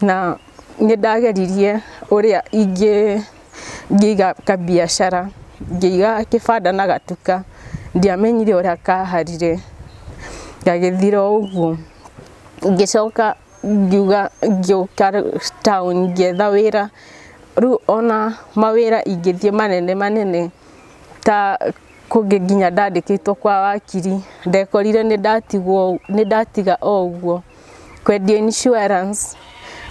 Na nĩ ndageririe ũrĩa ingĩiga kabiacara ngĩiga kĩbanda na gatuka ndiamenyire ũrĩa kaharire gagĩthira o ũguo. Ngĩcoka ngiuga ngĩũka town ngĩetha wĩra rĩu ona mawĩra ingĩthiĩ manene manene ta kũngĩ nginya ndandĩkĩtwo kwa wakiri ndekorire nĩ ndatiga o ũguo. Kwendia insurance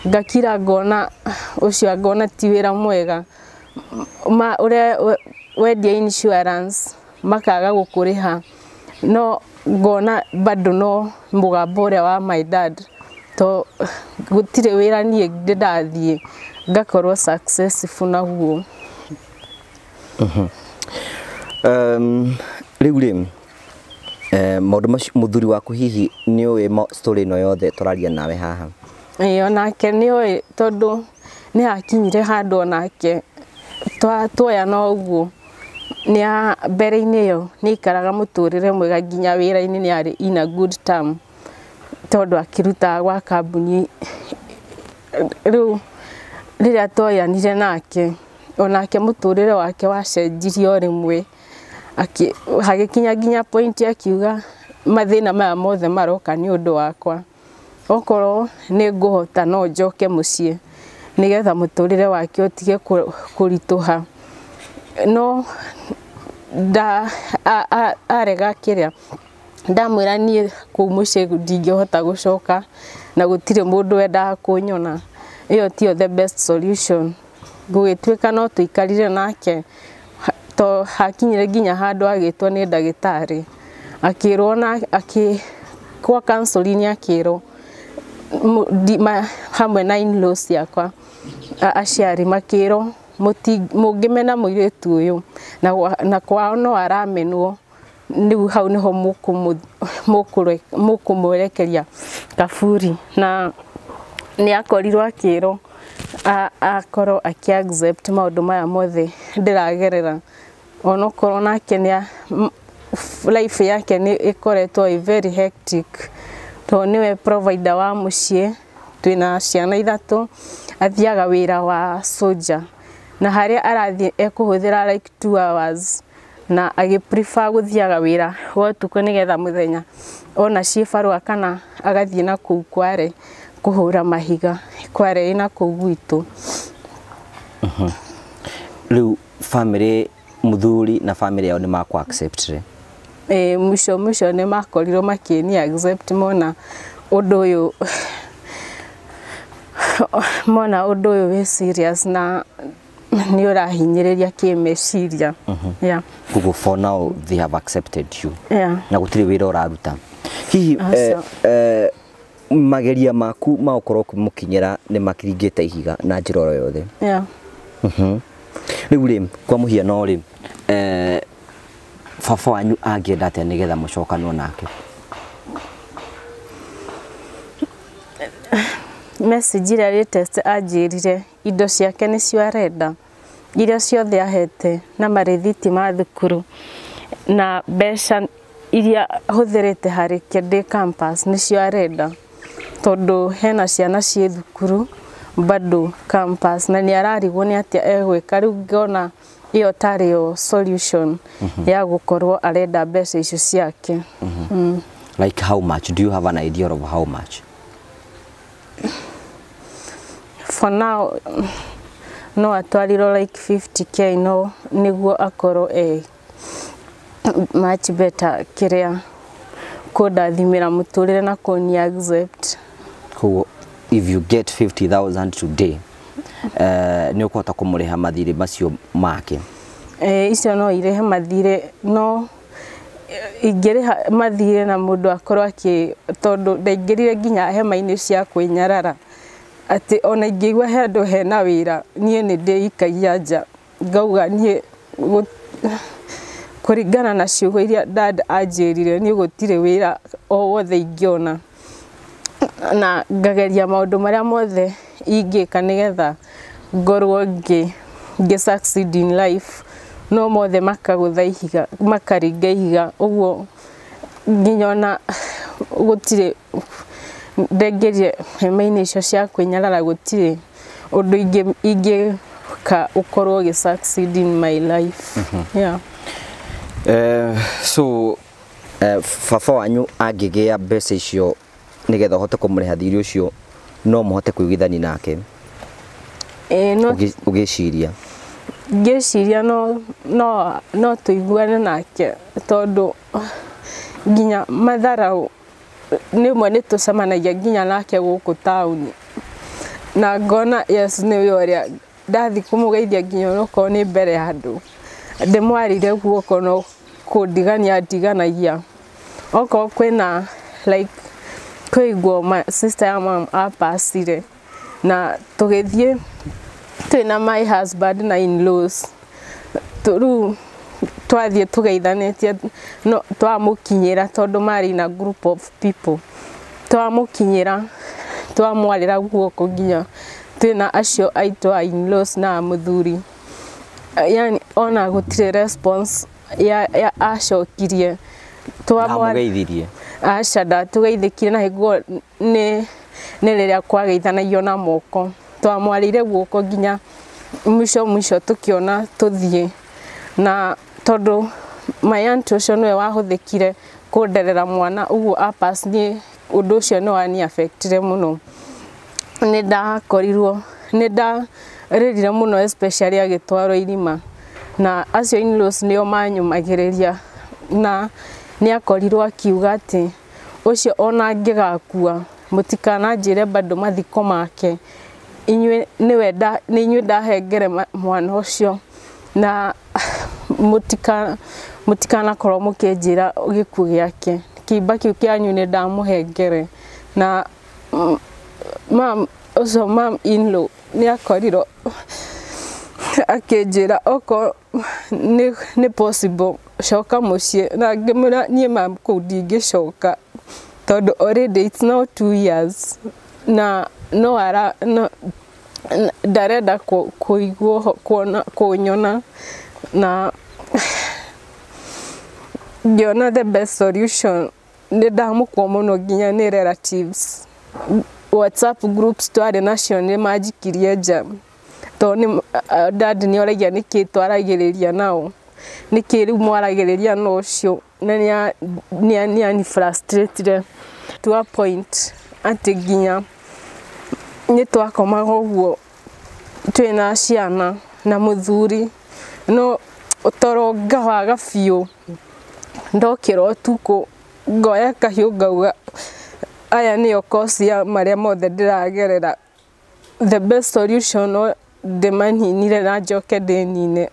ngakira ngona ũcio ngona ti wĩra mwega ũrĩa wendia insurance makaga gũkũrĩha no ngona bado no mũgambo ũrĩa wa my dad to gũtirĩ wĩra niĩ ndĩ ndathiĩ ngakorwo successful naguo. Rĩu rĩ maũndũ macio mũthuri waku hihi nĩ ũĩ story ĩno yothe tũraria nawe haha? Ĩĩ onake nĩ oĩ tondũ nĩ hakinyire handũ onake tuoya no ũguo nĩ mbere-inĩ ĩyo nĩ aikaraga mũtũrĩre mwega nginya wĩra-inĩ nĩ arĩ in a good term tondũ akĩrutaga gwa kambuni. Rĩu rĩrĩa twoyanire nake onake mũtũrĩre wake wacenjirie o rĩmwe, hagĩkinya nginya point akiuga mathĩna maya mothe maroka nĩ ũndũ wakwa, okorwo nĩ ngũhota no njoke mũciĩ nĩgetha mũtũrĩre wake ũtige kũritũha. No arega kĩrĩa ndamwĩra niĩ kũu mũciĩ ndingĩhota gũcoka na gũtirĩ mũndũ wendaga kũnyona, ĩyo tiyo the best solution. Gũgĩtuĩka no tũikarire nake to hakinyire nginya handũ agĩtwo nĩ ndagĩtarĩ akĩrwo na kwa counseling akĩrwo hamwe na in-laws ciakwa aciari makĩrwo mũngĩmena mũirĩtu ũyũ na kwao no aramenwo rĩu hau nĩho mũkũmwerekeria kaburi. Na nĩ akorirwo akĩrwo akorwo akĩ accept maũndũ maya mothe ndĩragerera, onokorwo nake nĩ life yake nĩ ĩkoretwo ĩ very hectic tondũ nĩwe provider wa mũciĩ, twĩna ciana ithatũ, athiaga wĩra wa soldier na harĩa arathiĩ ekũhũthĩra like 2 hours na agĩ prefer gũthiaga wĩra wa ũtukũ nĩgetha mũthenya ona ciĩ barũa kana agathiĩ na kũu kware kũhũra mahiga kware ĩna kũu gwitũ. Rĩu family mũthuri na family yao nĩ makũ accept rĩ? Ĩĩ mũico mũico nĩ makorirwo makĩni accept mona ũndũ ũyũ wĩ serious na nĩ ũrahinyĩrĩria kĩmeciria. Yeah. Koguo for now they have accepted you. Yeah. Na gũtirĩ wĩra ũraruta. Hihi mageria maku ma gũkorwo ũkĩmũkinyĩra nĩ makiringĩte ihiga na njĩra oro yothe? Yeah. Rĩu rĩ kwa mũhiano rĩ baba wanyu angĩenda atĩa nĩgetha mũcokanwo nake? Message ĩrĩa latest anjĩrire indo ciake nĩcio arenda iria ciothe ahete na marĩthiti ma thukuru na mbeca iria hũthĩrĩte harĩ ndĩ campus nĩcio arenda tondũ hena ciana ciĩ thukuru bado campus na nĩ ararigwo nĩ atĩa egwĩka. Rĩu ngona ĩyo tarĩ yo solution ya gũkorwo arenda mbeca icio ciake. Like how much? Do you have an idea of how much? For now no atwarirwo like 50k no nĩguo akorwo much better kĩrĩa kũndathimĩra mũtũrĩre na kũni accept. Koguo if you get 50,000 today nĩ ũkũhota kũmũrĩha mathirĩ macio make? Icio no irĩhe mathirĩ no ingĩrĩha mathirĩ na mũndũ akorwo akĩ tondũ ndaingĩrire nginya hema-inĩ cia kwĩnyarara atĩ ona ingĩigua he handũ hena wĩra niĩ nĩ ndĩikagia nja ngauga niĩ kũringana na ciugo iria dad anjĩrire niĩ gũtirĩ wĩra o wothe ingĩona na ngageria maũndũ marĩa mothe ingĩka nĩgetha ngorwo ngĩ succeed in life no mothe makagũtha ihiga makaringa ihiga ũguo nginya ona gũtirĩ ndengĩrire hema-inĩ icio cia kwĩnyarara gũtirĩ ũndũ ingĩka ũkorwo ũgĩ succeed in my life. Yeah. So baba wanyu angĩgĩa mbeca icio nĩgetha ũhote kũmũrĩha thirĩ ũcio no mũhote kũiguithania nake? No ũgĩciria? Ngĩciria no tũiguane nake tondũ nginya matharau rĩmwe nĩ tũcemanagia nginya nake gũkũ taũni na ngona yes nĩwe ũrĩa ndathiĩ kũmũgeithia nginya onokorwo nĩ mbere ya andũ ndĩmwarire guoko no kũndigania ndiganagia okorwo kwĩna like kwĩ nguo sister ya mom apacire na tũgĩthiĩ twĩna my husband na in-laws rĩu twathiĩ tũgeithanĩtie no twamũkinyĩra tondũ marĩ na group of people twamũkinyĩra twamwarĩra guoko nginya twĩna acio aitũ a in-laws na mũthuri yani ona gũtirĩ response ya acokirie. Ndamũgeithirie? Aca ndatũgeithĩkire na hingo nĩ rĩrĩa kwageithanagio na moko twamwarĩire guoko nginya mwisho mwisho tũkĩona tũthiĩ na tondũ my aunt ũcio nĩwe wahũthĩkire kũnderera mwana ũguo apass niĩ ũndũ ũcio nĩ wani affectire mũno. Nĩ ndakorirwo nĩ ndarĩrire mũno especially agĩtwarwo irima na acio in-laws nĩo manyũmagĩrĩria na nĩ akorirwo akiuga atĩ ũcio ona angĩgakua mũtikananjĩre bado mathiko make inyuĩ nĩwe nĩ inyuĩ ndahengere mwana ũcio na mũtikanakorwo mũkĩnjĩra gĩkuũ gĩake kĩimba kĩu kĩanyu nĩ ndamũhengere na mam ũcio mam in-law nĩ akorirwo akĩnjĩra okorwo nĩ possible coka mũciĩ na ngĩmwĩra niĩ mam kũu ndingĩcoka tondũ already it's now 2 years na no ara no ndarenda kũiguo kuona kũnyona na ngĩona the best solution nĩ ndamũkwo mũno nginya nĩ relatives WhatsApp groups twarĩ nacio nĩ manjikirie nja tondũ nĩ dad nĩ oragia nĩkĩ twaragĩrĩria nao nĩkĩ rĩu mwaragĩrĩria na ũcio na nĩ ani frustratire to a point atĩ nginya nĩ twakomaga ũguo twĩna ciana na mũthuri no toro ngawaga biũ ndokĩra ũtukũ ngoya kahiũ ngauga aya nĩo cause ya marĩa mothe ndĩragerera the best solution no ndĩmaninire na njoke ndĩnine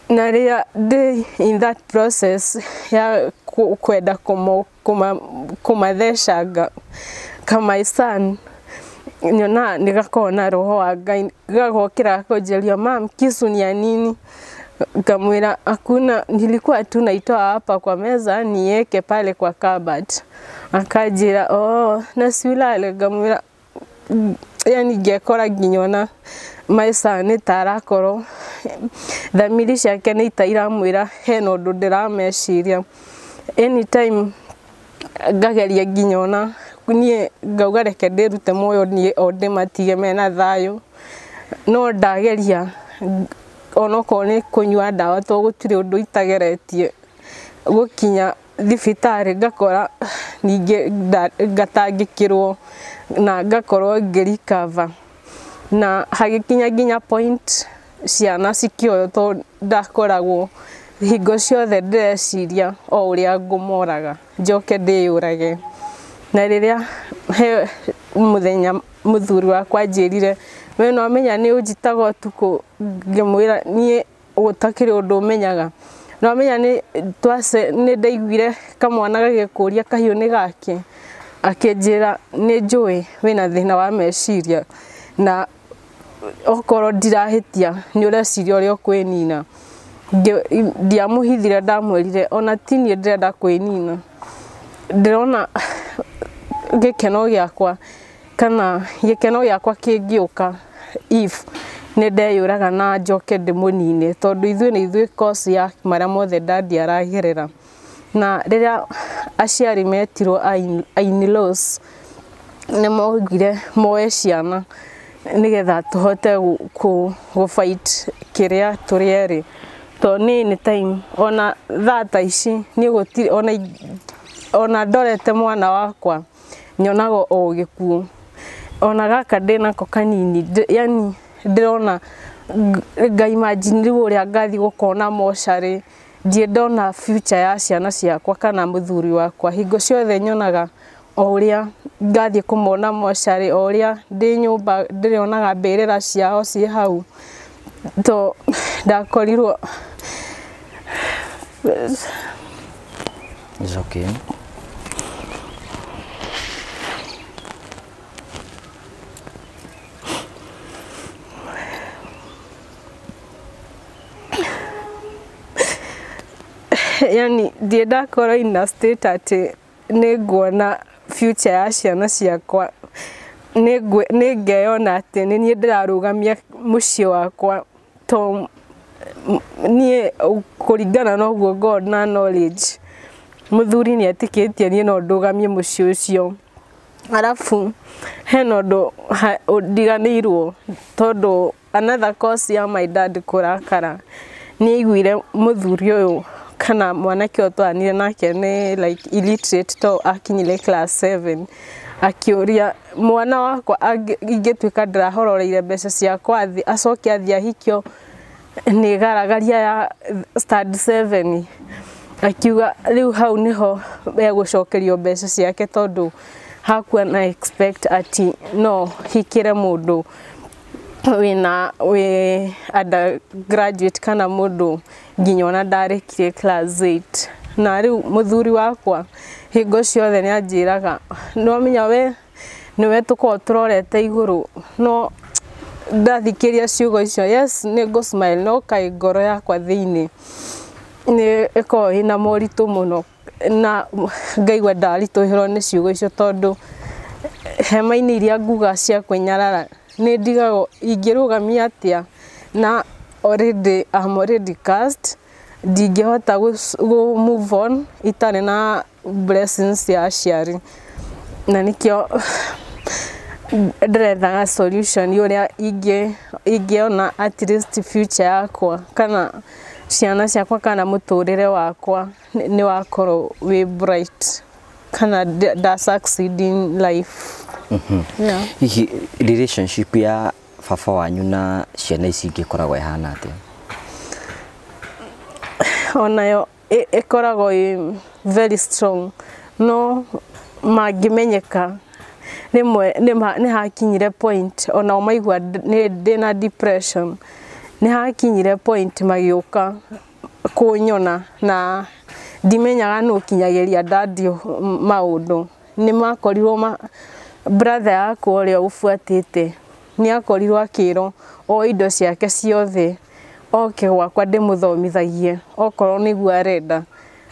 na rĩrĩa ndĩ in that process ya kwenda kũmathecanga ka my son nyonaga nĩ gakoragwo na roho wa Ngai gagokĩra gakanjĩria mam kisu ni ya nini ngamwĩra hakuna nilikuwa tu naitoa hapa kwa meza niweke pale kwa cupboard akanjĩra oh na si ulale ngamwĩra yani ngekora nginya ona my son nĩ ta arakorwo thamiri ciake nĩ ta iramwĩra hena ũndũ ndĩrameciria anytime ngageria nginya ona niĩ ngauga reke ndĩrute muoyo niĩ o ndĩmatige mena thayũ no ndageria onokorwo nĩ kũnyua ndawa to gũtirĩ ũndũ itageretie gũkinya thibitarĩ ngakora ningĩ ngatangĩkĩrwo na ngakorwo ngĩ recover na hagĩkinya nginya point ciana cikĩoywo tondũ ndakoragwo hingo ciothe ndĩreciria o ũrĩa ngũmoraga njoke ndĩyũrage na rĩrĩa he mũthenya mũthuri wakwa anjĩrire we no amenya nĩ ũnjitaga ũtukũ ngĩmwĩra niĩ gũtakĩrĩ ũndũ ũmenyaga no amenya nĩ nĩ ndaiguire kamwana gagĩkũria kahiũ nĩ gake akĩnjĩra nĩ njũĩ wĩna thĩna wa meciria na okorwo ndirahĩtia nĩ ũreciria ũrĩa ũkwĩnina ndiamũhithire ndamwĩrire ona ti niĩ ndĩrenda kwĩnina ndĩrona gĩkeno gĩakwa kana gĩkeno gĩakwa kĩngĩũka if nĩ ndeyũraga na njoke ndĩmũnine tondũ ithuĩ nĩ ithuĩ cause ya marĩa mothe dadi aragerera na rĩrĩa aciari metirwo a in-laws nĩ maugire moe ciana nĩgetha tũhote gũ fight kĩrĩa tũrĩ erĩ tondũ nĩ anytime ona thaa ta ici niĩ gũtirĩ ona ndorete mwana wakwa nyonaga o gĩkuũ ona gaka ndĩnako kanini yani ndĩrona nga imagine rĩu ũrĩa ngathiĩ gũkona mocarĩ ndirĩ ndona future ya ciana ciakwa kana mũthuri wakwa hingo ciothe nyonaga o ũrĩa ngathiĩ kũmona mocarĩ o ũrĩa ndĩ nyũmba ndĩrĩonaga mbĩrĩra ciao ciĩ hau to ndakorirwo It's okay. Yani ndiĩ ndakorwo in a state atĩ nĩ nguona future ya ciana ciakwa, nĩ ngeyona atĩ nĩ niĩ ndĩrarũgamia mũciĩ wakwa, to niĩ kũringana na ũguo God na knowledge mũthuri nĩ etĩkĩtie niĩ no ndũgamie mũciĩ ũcio. Arabu hena ũndũ ndiganĩirwo tondũ another cause ya my dad kũrakara nĩ aiguire mũthuri ũyũ kana mwanake ũyũ twaranire nake nĩ like illiterate to akinyire class 7, akĩũria mwana wakwa ingĩtuĩka ndĩrahororeire mbeca ciakwa thĩ acoke athiĩ ahikio nĩ garagaria ya stand 7, akiuga rĩu hau nĩho egũcokerio mbeca ciake tondũ hakuwa na expect ati no hikĩre mũndũ wĩna wĩ undergraduate kana mũndũ nginya ona ndarĩkirie class 8. Na rĩu mũthuri wakwa hingo ciothe nĩ anjĩraga nĩwamenya we nĩwe tũkoragwo tũrorete igũrũ, no ndathikĩria ciugo icio yes nĩ ngũ smile no kaĩ ngoro yakwa thĩinĩ nĩ ĩkoragwo ĩna moritũ mũno na ngaigua ndaritũhĩrwo nĩ ciugo icio tondũ hema-inĩ iria nguga cia kwĩnyarara nĩ ndigagwo ingĩrũgamia atĩa na already I'm already cursed, ndingĩhota gũ move on itarĩ na blessings ya aciari, na nĩkĩo ndĩrethaga solution ũrĩa ingĩona at least future yakwa kana ciana ciakwa kana mũtũrĩre wakwa nĩ wakorwo wĩ bright kana nda succeed in life. Yeah. Hihi relationship ya baba wanyu na ciana ici ingĩ ĩkoragwo ĩhana atĩa? Onayo ĩkoragwo ĩ very strong, no mangĩmenyeka rĩmwe nĩ hakinyire point onao maigua ndĩna depression, nĩ hakinyire point magĩũka kũnyona na ndimenyaga nũ ũkinyagĩria dadi maũndũ. Nĩ makorirwo brother yakwa ũrĩa ũbuatĩte nĩ akorirwo akĩrwo o indo ciake ciothe oke gwakwa ndĩmũthomithagie okorwo nĩguo arenda,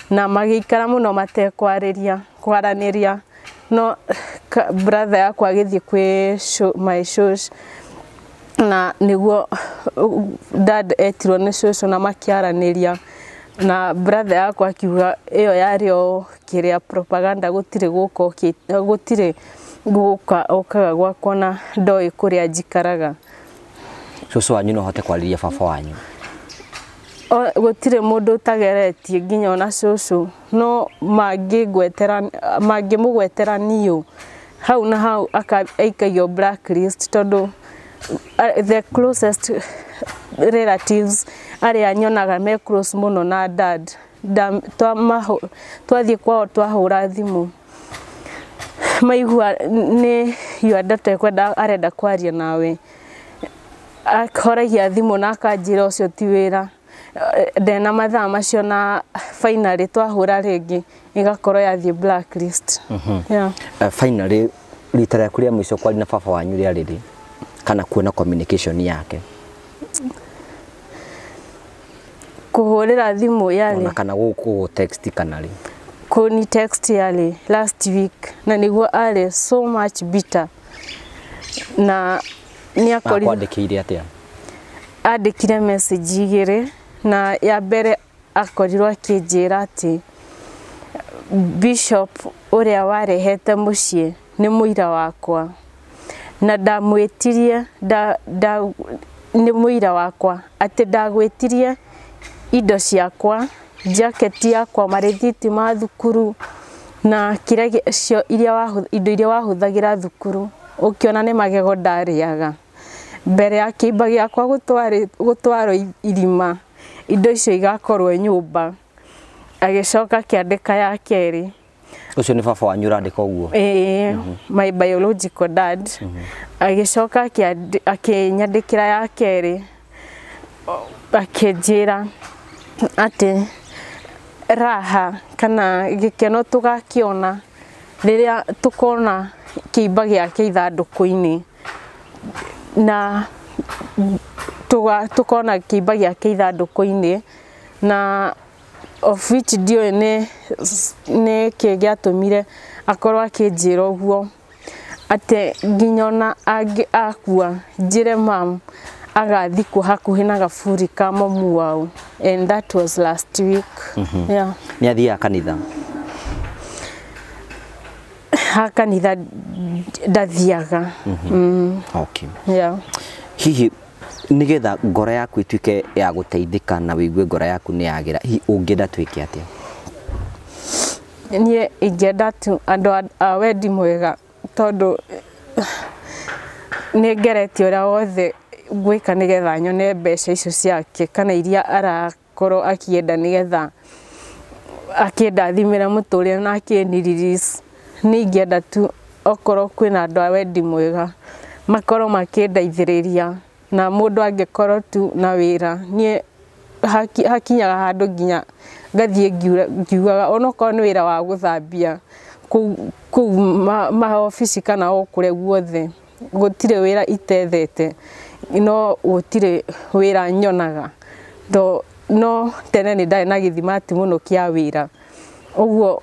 na magĩikara mũno matekwarĩria kwaranĩria, no brother yakwa agĩthiĩ kwĩ my shosh na nĩguo dad etirwo nĩ cũcũ na makĩaranĩria, na brother yakwa akiuga ĩyo yarĩ o kĩrĩa propaganda, gũtirĩ gũka gũtirĩ gũka okaga gwakwa na ndoĩ kũrĩa njikaraga. Cũcũ wanyu no ahote kwarĩria baba wanyu? Gũtirĩ mũndũ ũtageretie nginya ona cũcũ, no mangĩmũgwetera niũ hau na hau aikagio blacklist tondũ the closest relatives arĩa nyonaga me close mũno na dad, twathiĩ kwao twahũra thimũ maigua nĩ your daughter ekwenda arenda kwaria nawe, ahoragia thimũ na akanjĩra ũcio ti wĩra, ndena mathaa macio, na finally twahũra rĩngĩ ĩgakorwo yathiĩ blacklist. Yeah. Finally rita rĩaku rĩa mũico kwaria na baba wanyu rĩarĩ rĩ kana kuona communication yake? Kũhũrĩra thimũ yarĩ ona kana gũkũ text kana rĩ? Kũni text yarĩ last week na nĩguo arĩ so much bitter, na nĩ akorirwo akwandĩkĩire atĩa? Andĩkire message igĩrĩ, na ya mbere akorirwo akĩnjĩra atĩ bishop ũrĩa warehete mũciĩ nĩ mũira wakwa, na ndamwĩtirie nĩ mũira wakwa atĩ ndagwĩtirie indo ciakwa, jacket yakwa, marĩthiti ma thukuru na kĩrĩa cio iria indo iria wahũthagĩra thukuru, ũkĩona nĩ magego ndarĩaga mbere ya kĩimba gĩakwa gũtwarwo irima, indo icio igakorwo nyũmba. Agĩcoka akĩandĩka ya kerĩ. Ũcio nĩ baba wanyu ũrandĩka ũguo? Ĩĩ, my biological dad. Agĩcoka akĩnyandĩkĩra ya kerĩ akĩnjĩra atĩ Raha kana gĩkeno tũgakĩona rĩrĩa tũkona kĩimba gĩake ithandũkũ-inĩ na tũkona kĩimba gĩake ithandũkũ-inĩ na of which ndiũĩ nĩ kĩ gĩatũmire akorwo akĩnjĩra ũguo atĩ nginya ona akua njĩre mam agathikwo hakuhĩ na gaburi ka mamu wao, and that was last week. Yeah. Nĩ athiaga kanitha? Ha kanitha ndathiaga. Okay. Yeah. Hihi nigetha ngoro yaku ituike ya gũteithĩka na wĩigue ngoro yaku nĩ yagĩra, hihi ũngĩenda twĩke atĩa? Niĩ ingĩenda tu andũ a wendi mwega tondũ nĩ ngeretie ũrĩa wothe ngwĩka nĩgetha nyone mbeca icio ciake kana iria arakorwo akĩenda nĩgetha akĩndathimĩra mũtũrĩre na akĩni release. Nĩ ingĩenda tu okorwo kwĩna andũ a wendi mwega makorwo makĩndeithĩrĩria na mũndũ angĩkorwo tu na wĩra. Niĩ hakinyaga handũ nginya ngathiĩ ngiugaga onokorwo nĩ wĩra wa gũthambia kũu maobici kana o kũrĩa guothe, gũtirĩ wĩra itethete no gũtirĩ wĩra nyonaga. No tene nĩ ndarĩ na gĩthimati mũno kĩa wĩra, ũguo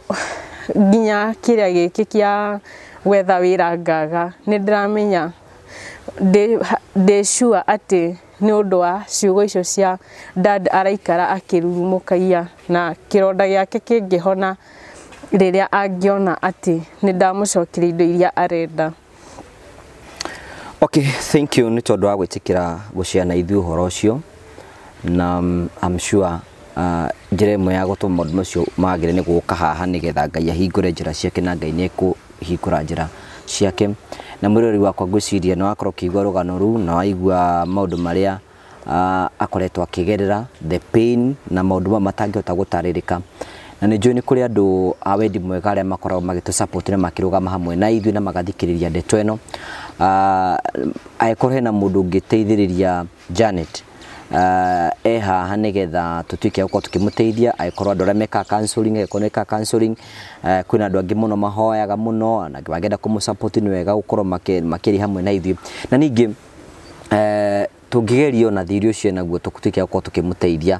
nginya kĩrĩa gĩkĩ kĩa gwetha wĩra ngaga nĩ ndĩramenya ndĩ sure atĩ nĩ ũndũ wa ciugo icio cia dad araikara akĩrurumũkagia na kĩronda gĩake kĩngĩhona rĩrĩa angĩona atĩ nĩ ndamũcokeria indo iria arenda. Okay, thank you nĩ tondũ wa gwĩtĩkĩra gũshare na ithuĩ ũhoro ũcio na I'm sure njĩra ĩmwe ya gũtũma maũndũ macio magĩre nĩ gũka haha nĩgetha Ngai ahingũre njĩra ciake na Ngai nĩ ekũhingũra njĩra ciake. Na mwĩroreri wakwa ngwĩciria nĩ wakorwo ũkĩigua rũgano rũu na waigua maũndũ marĩa akoretwo akĩgerera, the pain na maũndũ mamwe matangĩhota gũtarĩrĩka. Na nĩ njũĩ nĩ kũrĩ andũ a wendi mwega arĩa makoragwo magĩtũ support na makĩrũgama hamwe na ithuĩ na magathikĩrĩria ndeto ĩno. Angĩkorwo hena mũndũ ũngĩteithĩrĩria Janet e haha nĩgetha tũtuĩke a gũkorwo tũkĩmũteithia, angĩkorwo andũ arĩa mekaga counseling, angĩkorwo nĩmekaga counseling, kwĩna andũ angĩ mũno mahoyaga mũno na mangĩenda kũmũ support nĩ wega gũkorwo makĩaria hamwe na ithuĩ. Na ningĩ tũngĩgeria ona thirĩ ũcio naguo tũtuĩke a gũkorwo tũkĩmũteithia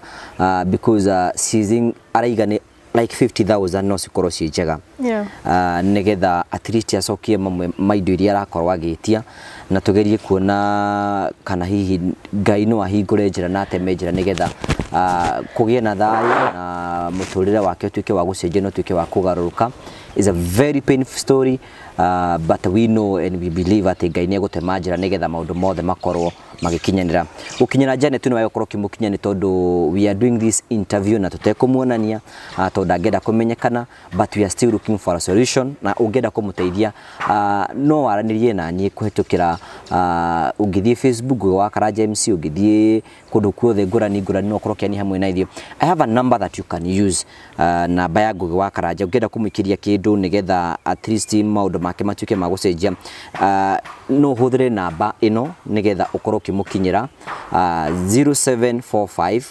because season araiga nĩ like 50,000 no cikorwo ciĩ njega. Yeah. Nĩgetha at least acokie mamwe ma indo iria arakorwo agĩtia na tugerie kuona kana hihi Ngai no ahingũre njĩra na ateme njĩra nĩgetha kũgĩe na thayũ na mũtũrĩre wake ũtuĩke wa gũcenjia na ũtuĩke wa kũgarũrũka. Is a very painful story, but we know and we believe atĩ Ngai nĩ egũtema njĩra nĩgetha maũndũ mothe makorwo magĩkinyanĩra. Gũkinyĩra Janet nĩ wagĩkorwo ũkĩmũkinya nĩ tondũ we are doing this interview na tũtekũmuonania tondũ ndangĩenda kũmenyekana, but we are still looking for a solution na ũngĩenda kũmũteithia no waranĩrie na niĩ kũhetũkĩra ũngĩthiĩ Facebook Ngugi wa Karanja MC, ũngĩthiĩ kũndũ kuothe ngũrani ngũrani no ũkorwo ũkĩania hamwe na ithuĩ. I have a number that you can use, namba ya Ngugi wa Karanja ũngĩenda kũmũikĩria kĩndũ nĩgetha at least maũndũ make matuĩke ma gũcenjia, no ũhũthĩre namba ĩno nĩgetha ũkorwo ũkĩmũkinyĩra 0745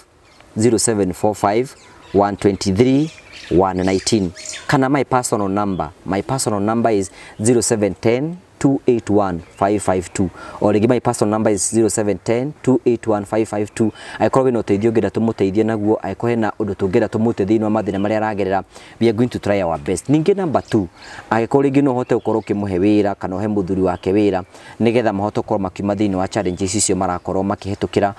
0745 123 119 kana my personal number. My personal number is 0710 281 552 o rĩngĩ my personal number is 0710 281 552. Angĩkorwo wĩna ũteithio ũngĩenda tũmũteithie naguo, angĩkorwo hena ũndũ tũngĩenda tũmũteithie thĩinĩ wa mathĩna marĩa aragerera, we are going to try our best. Ningĩ number 2, angĩkorwo rĩngĩ no ũhote gũkorwo ũkĩmũhe wĩra kana ũhe mũthuri wake wĩra nĩgetha mahote gũkorwo makiuma thĩinĩ wa challenges icio marakorwo makĩhetũkĩra,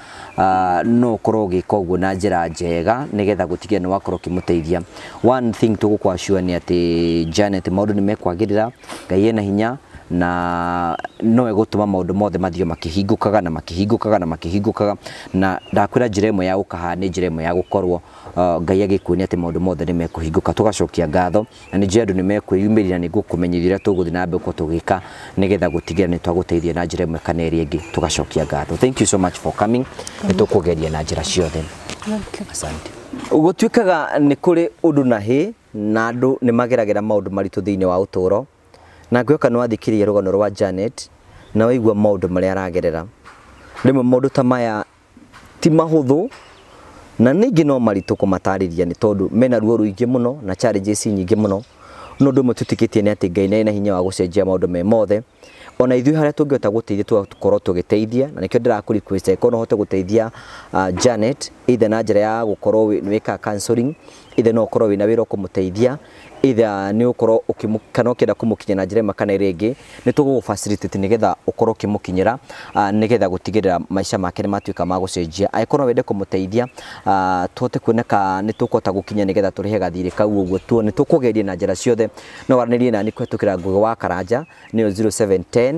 no ũkorwo ũgĩka ũguo na njĩra njega nĩgetha gũtigĩrĩra nĩ wakorwo ũkĩmũteithia. One thing tũgũkwa sure nĩ atĩ Janet maũndũ nĩ mekwagĩrĩra, Ngai ena hinya na no egũtũma maũndũ mothe mathiĩ makĩhingũkaga na makĩhingũkaga na makĩhingũkaga. Na ndakwĩra njĩra ĩmwe ya gũka haha nĩ njĩra ĩmwe ya gũkorwo Ngai agĩkuonia atĩ maũndũ mothe nĩ mekũhingũka. Tũgacokia ngatho na nĩ njũĩ andũ nĩ mekwĩyumĩria na nĩ ngũkũmenyithia ũrĩa tũgũthiĩ na mbere gũkorwo tũgĩka nĩgetha gũtigĩrĩra nĩ twagũteithia na njĩra ĩmwe kana ĩrĩa ĩngĩ. Tũgacokia ngatho. Thank you so much for coming. Nĩ tũkũgeria na njĩra ciothe. Asante. Gũtuĩkaga nĩ kũrĩ ũndũ na hĩ na andũ nĩ mageragĩra maũndũ maritũ thĩinĩ wa ũtũũro. Na ngwĩhoka nĩ wathikĩrĩria rũgano rwa Janet na waigua maũndũ marĩa aragerera. Rĩmwe maũndũ ta maya ti mahũthũ Na ningĩ no maritũ kũmatarĩria nĩ tondũ mena ruo rũingĩ mũno na challenges nyingĩ mũno. No ũndũ ũmwe twĩtĩkĩtie nĩ atĩ Ngai nĩ arĩ na hinya wa gũcenjia maũndũ me mothe. Ona ithuĩ harĩa tũngĩhota gũteithia tũgakorwo tũgĩteithia, na nĩkĩo ndĩrakũ request angĩkorwo no ũhote gũteithia Janet either na njĩra ya gũkorwo nĩ wĩkaga counseling, either no ũkorwo wĩna wĩra ũkũmũteithia, either nĩ ũkorwo kana ũkĩenda kũmũkinyĩra na njĩra ĩmwe kana ĩrĩa ĩngĩ, nĩ tũgũgũ facilitate nĩgetha ũkorwo ũkĩmũkinyĩra, nĩgetha gũtigĩrĩra maica make nĩ matuĩka ma gũcenjia. Angĩkorwo no wende kũmũteithia, tũhote kuoneka nĩ tũkũhota gũkinya nĩgetha tũrĩhe gathirĩ kau ũguo tuo nĩ tũkũgeria na njĩra ciothe. No waranĩrie nani kũhetũkĩra Ngũgĩ wa Karanja nĩyo 0710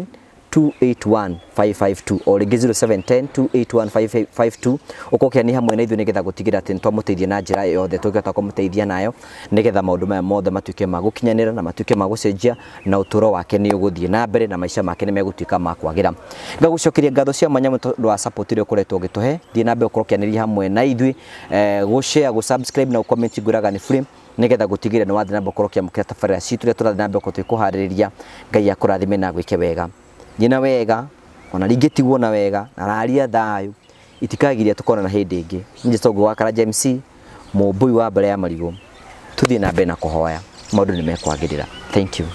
281 552 o rĩngĩ 0710 281 552, ũkorwo ũkĩania hamwe na ithuĩ nĩgetha gũtigĩrĩra atĩ nĩtwamũteithia na njĩra yothe tũngĩhota kũmũteithia nayo, nĩgetha maũndũ maya mothe matuĩke ma gũkinyanĩra na matuĩke ma gũcenjia, na ũtũũro wake nĩ ũgũthiĩ na mbere na maica make nĩ megũtuĩka ma kwagĩra. Ngagũcokeria ngatho cia mwanya mũno tondũ wa support ĩrĩa ũkoretwo ũgĩtũhe. Thiĩ na mbere ũkorwo ũkĩanĩria hamwe na ithuĩ, gũ share, gũ subscribe na gũ comment ngwĩraga nĩ free, nĩgetha gũtigĩrĩra nĩ wathiĩ na mbere ũkorwo ũkĩamũkĩra tabarĩra citũ iria tũrathiĩ na mbere gũkorwo tũgĩkũharĩrĩria. Ngai akũrathime na agwĩke wega. Nyina wega ona ringĩ tigwo na wega na raria thayũ itikagiria tukonana hĩndĩ ĩngĩ. Niĩ njĩtagwo Ngũgĩ wa Karanja MC, mũmbũi wa mbere ya marigũ. Tũthiĩ na mbere na kũhoya, maũndũ nĩ mekwagĩrĩra. Thank you.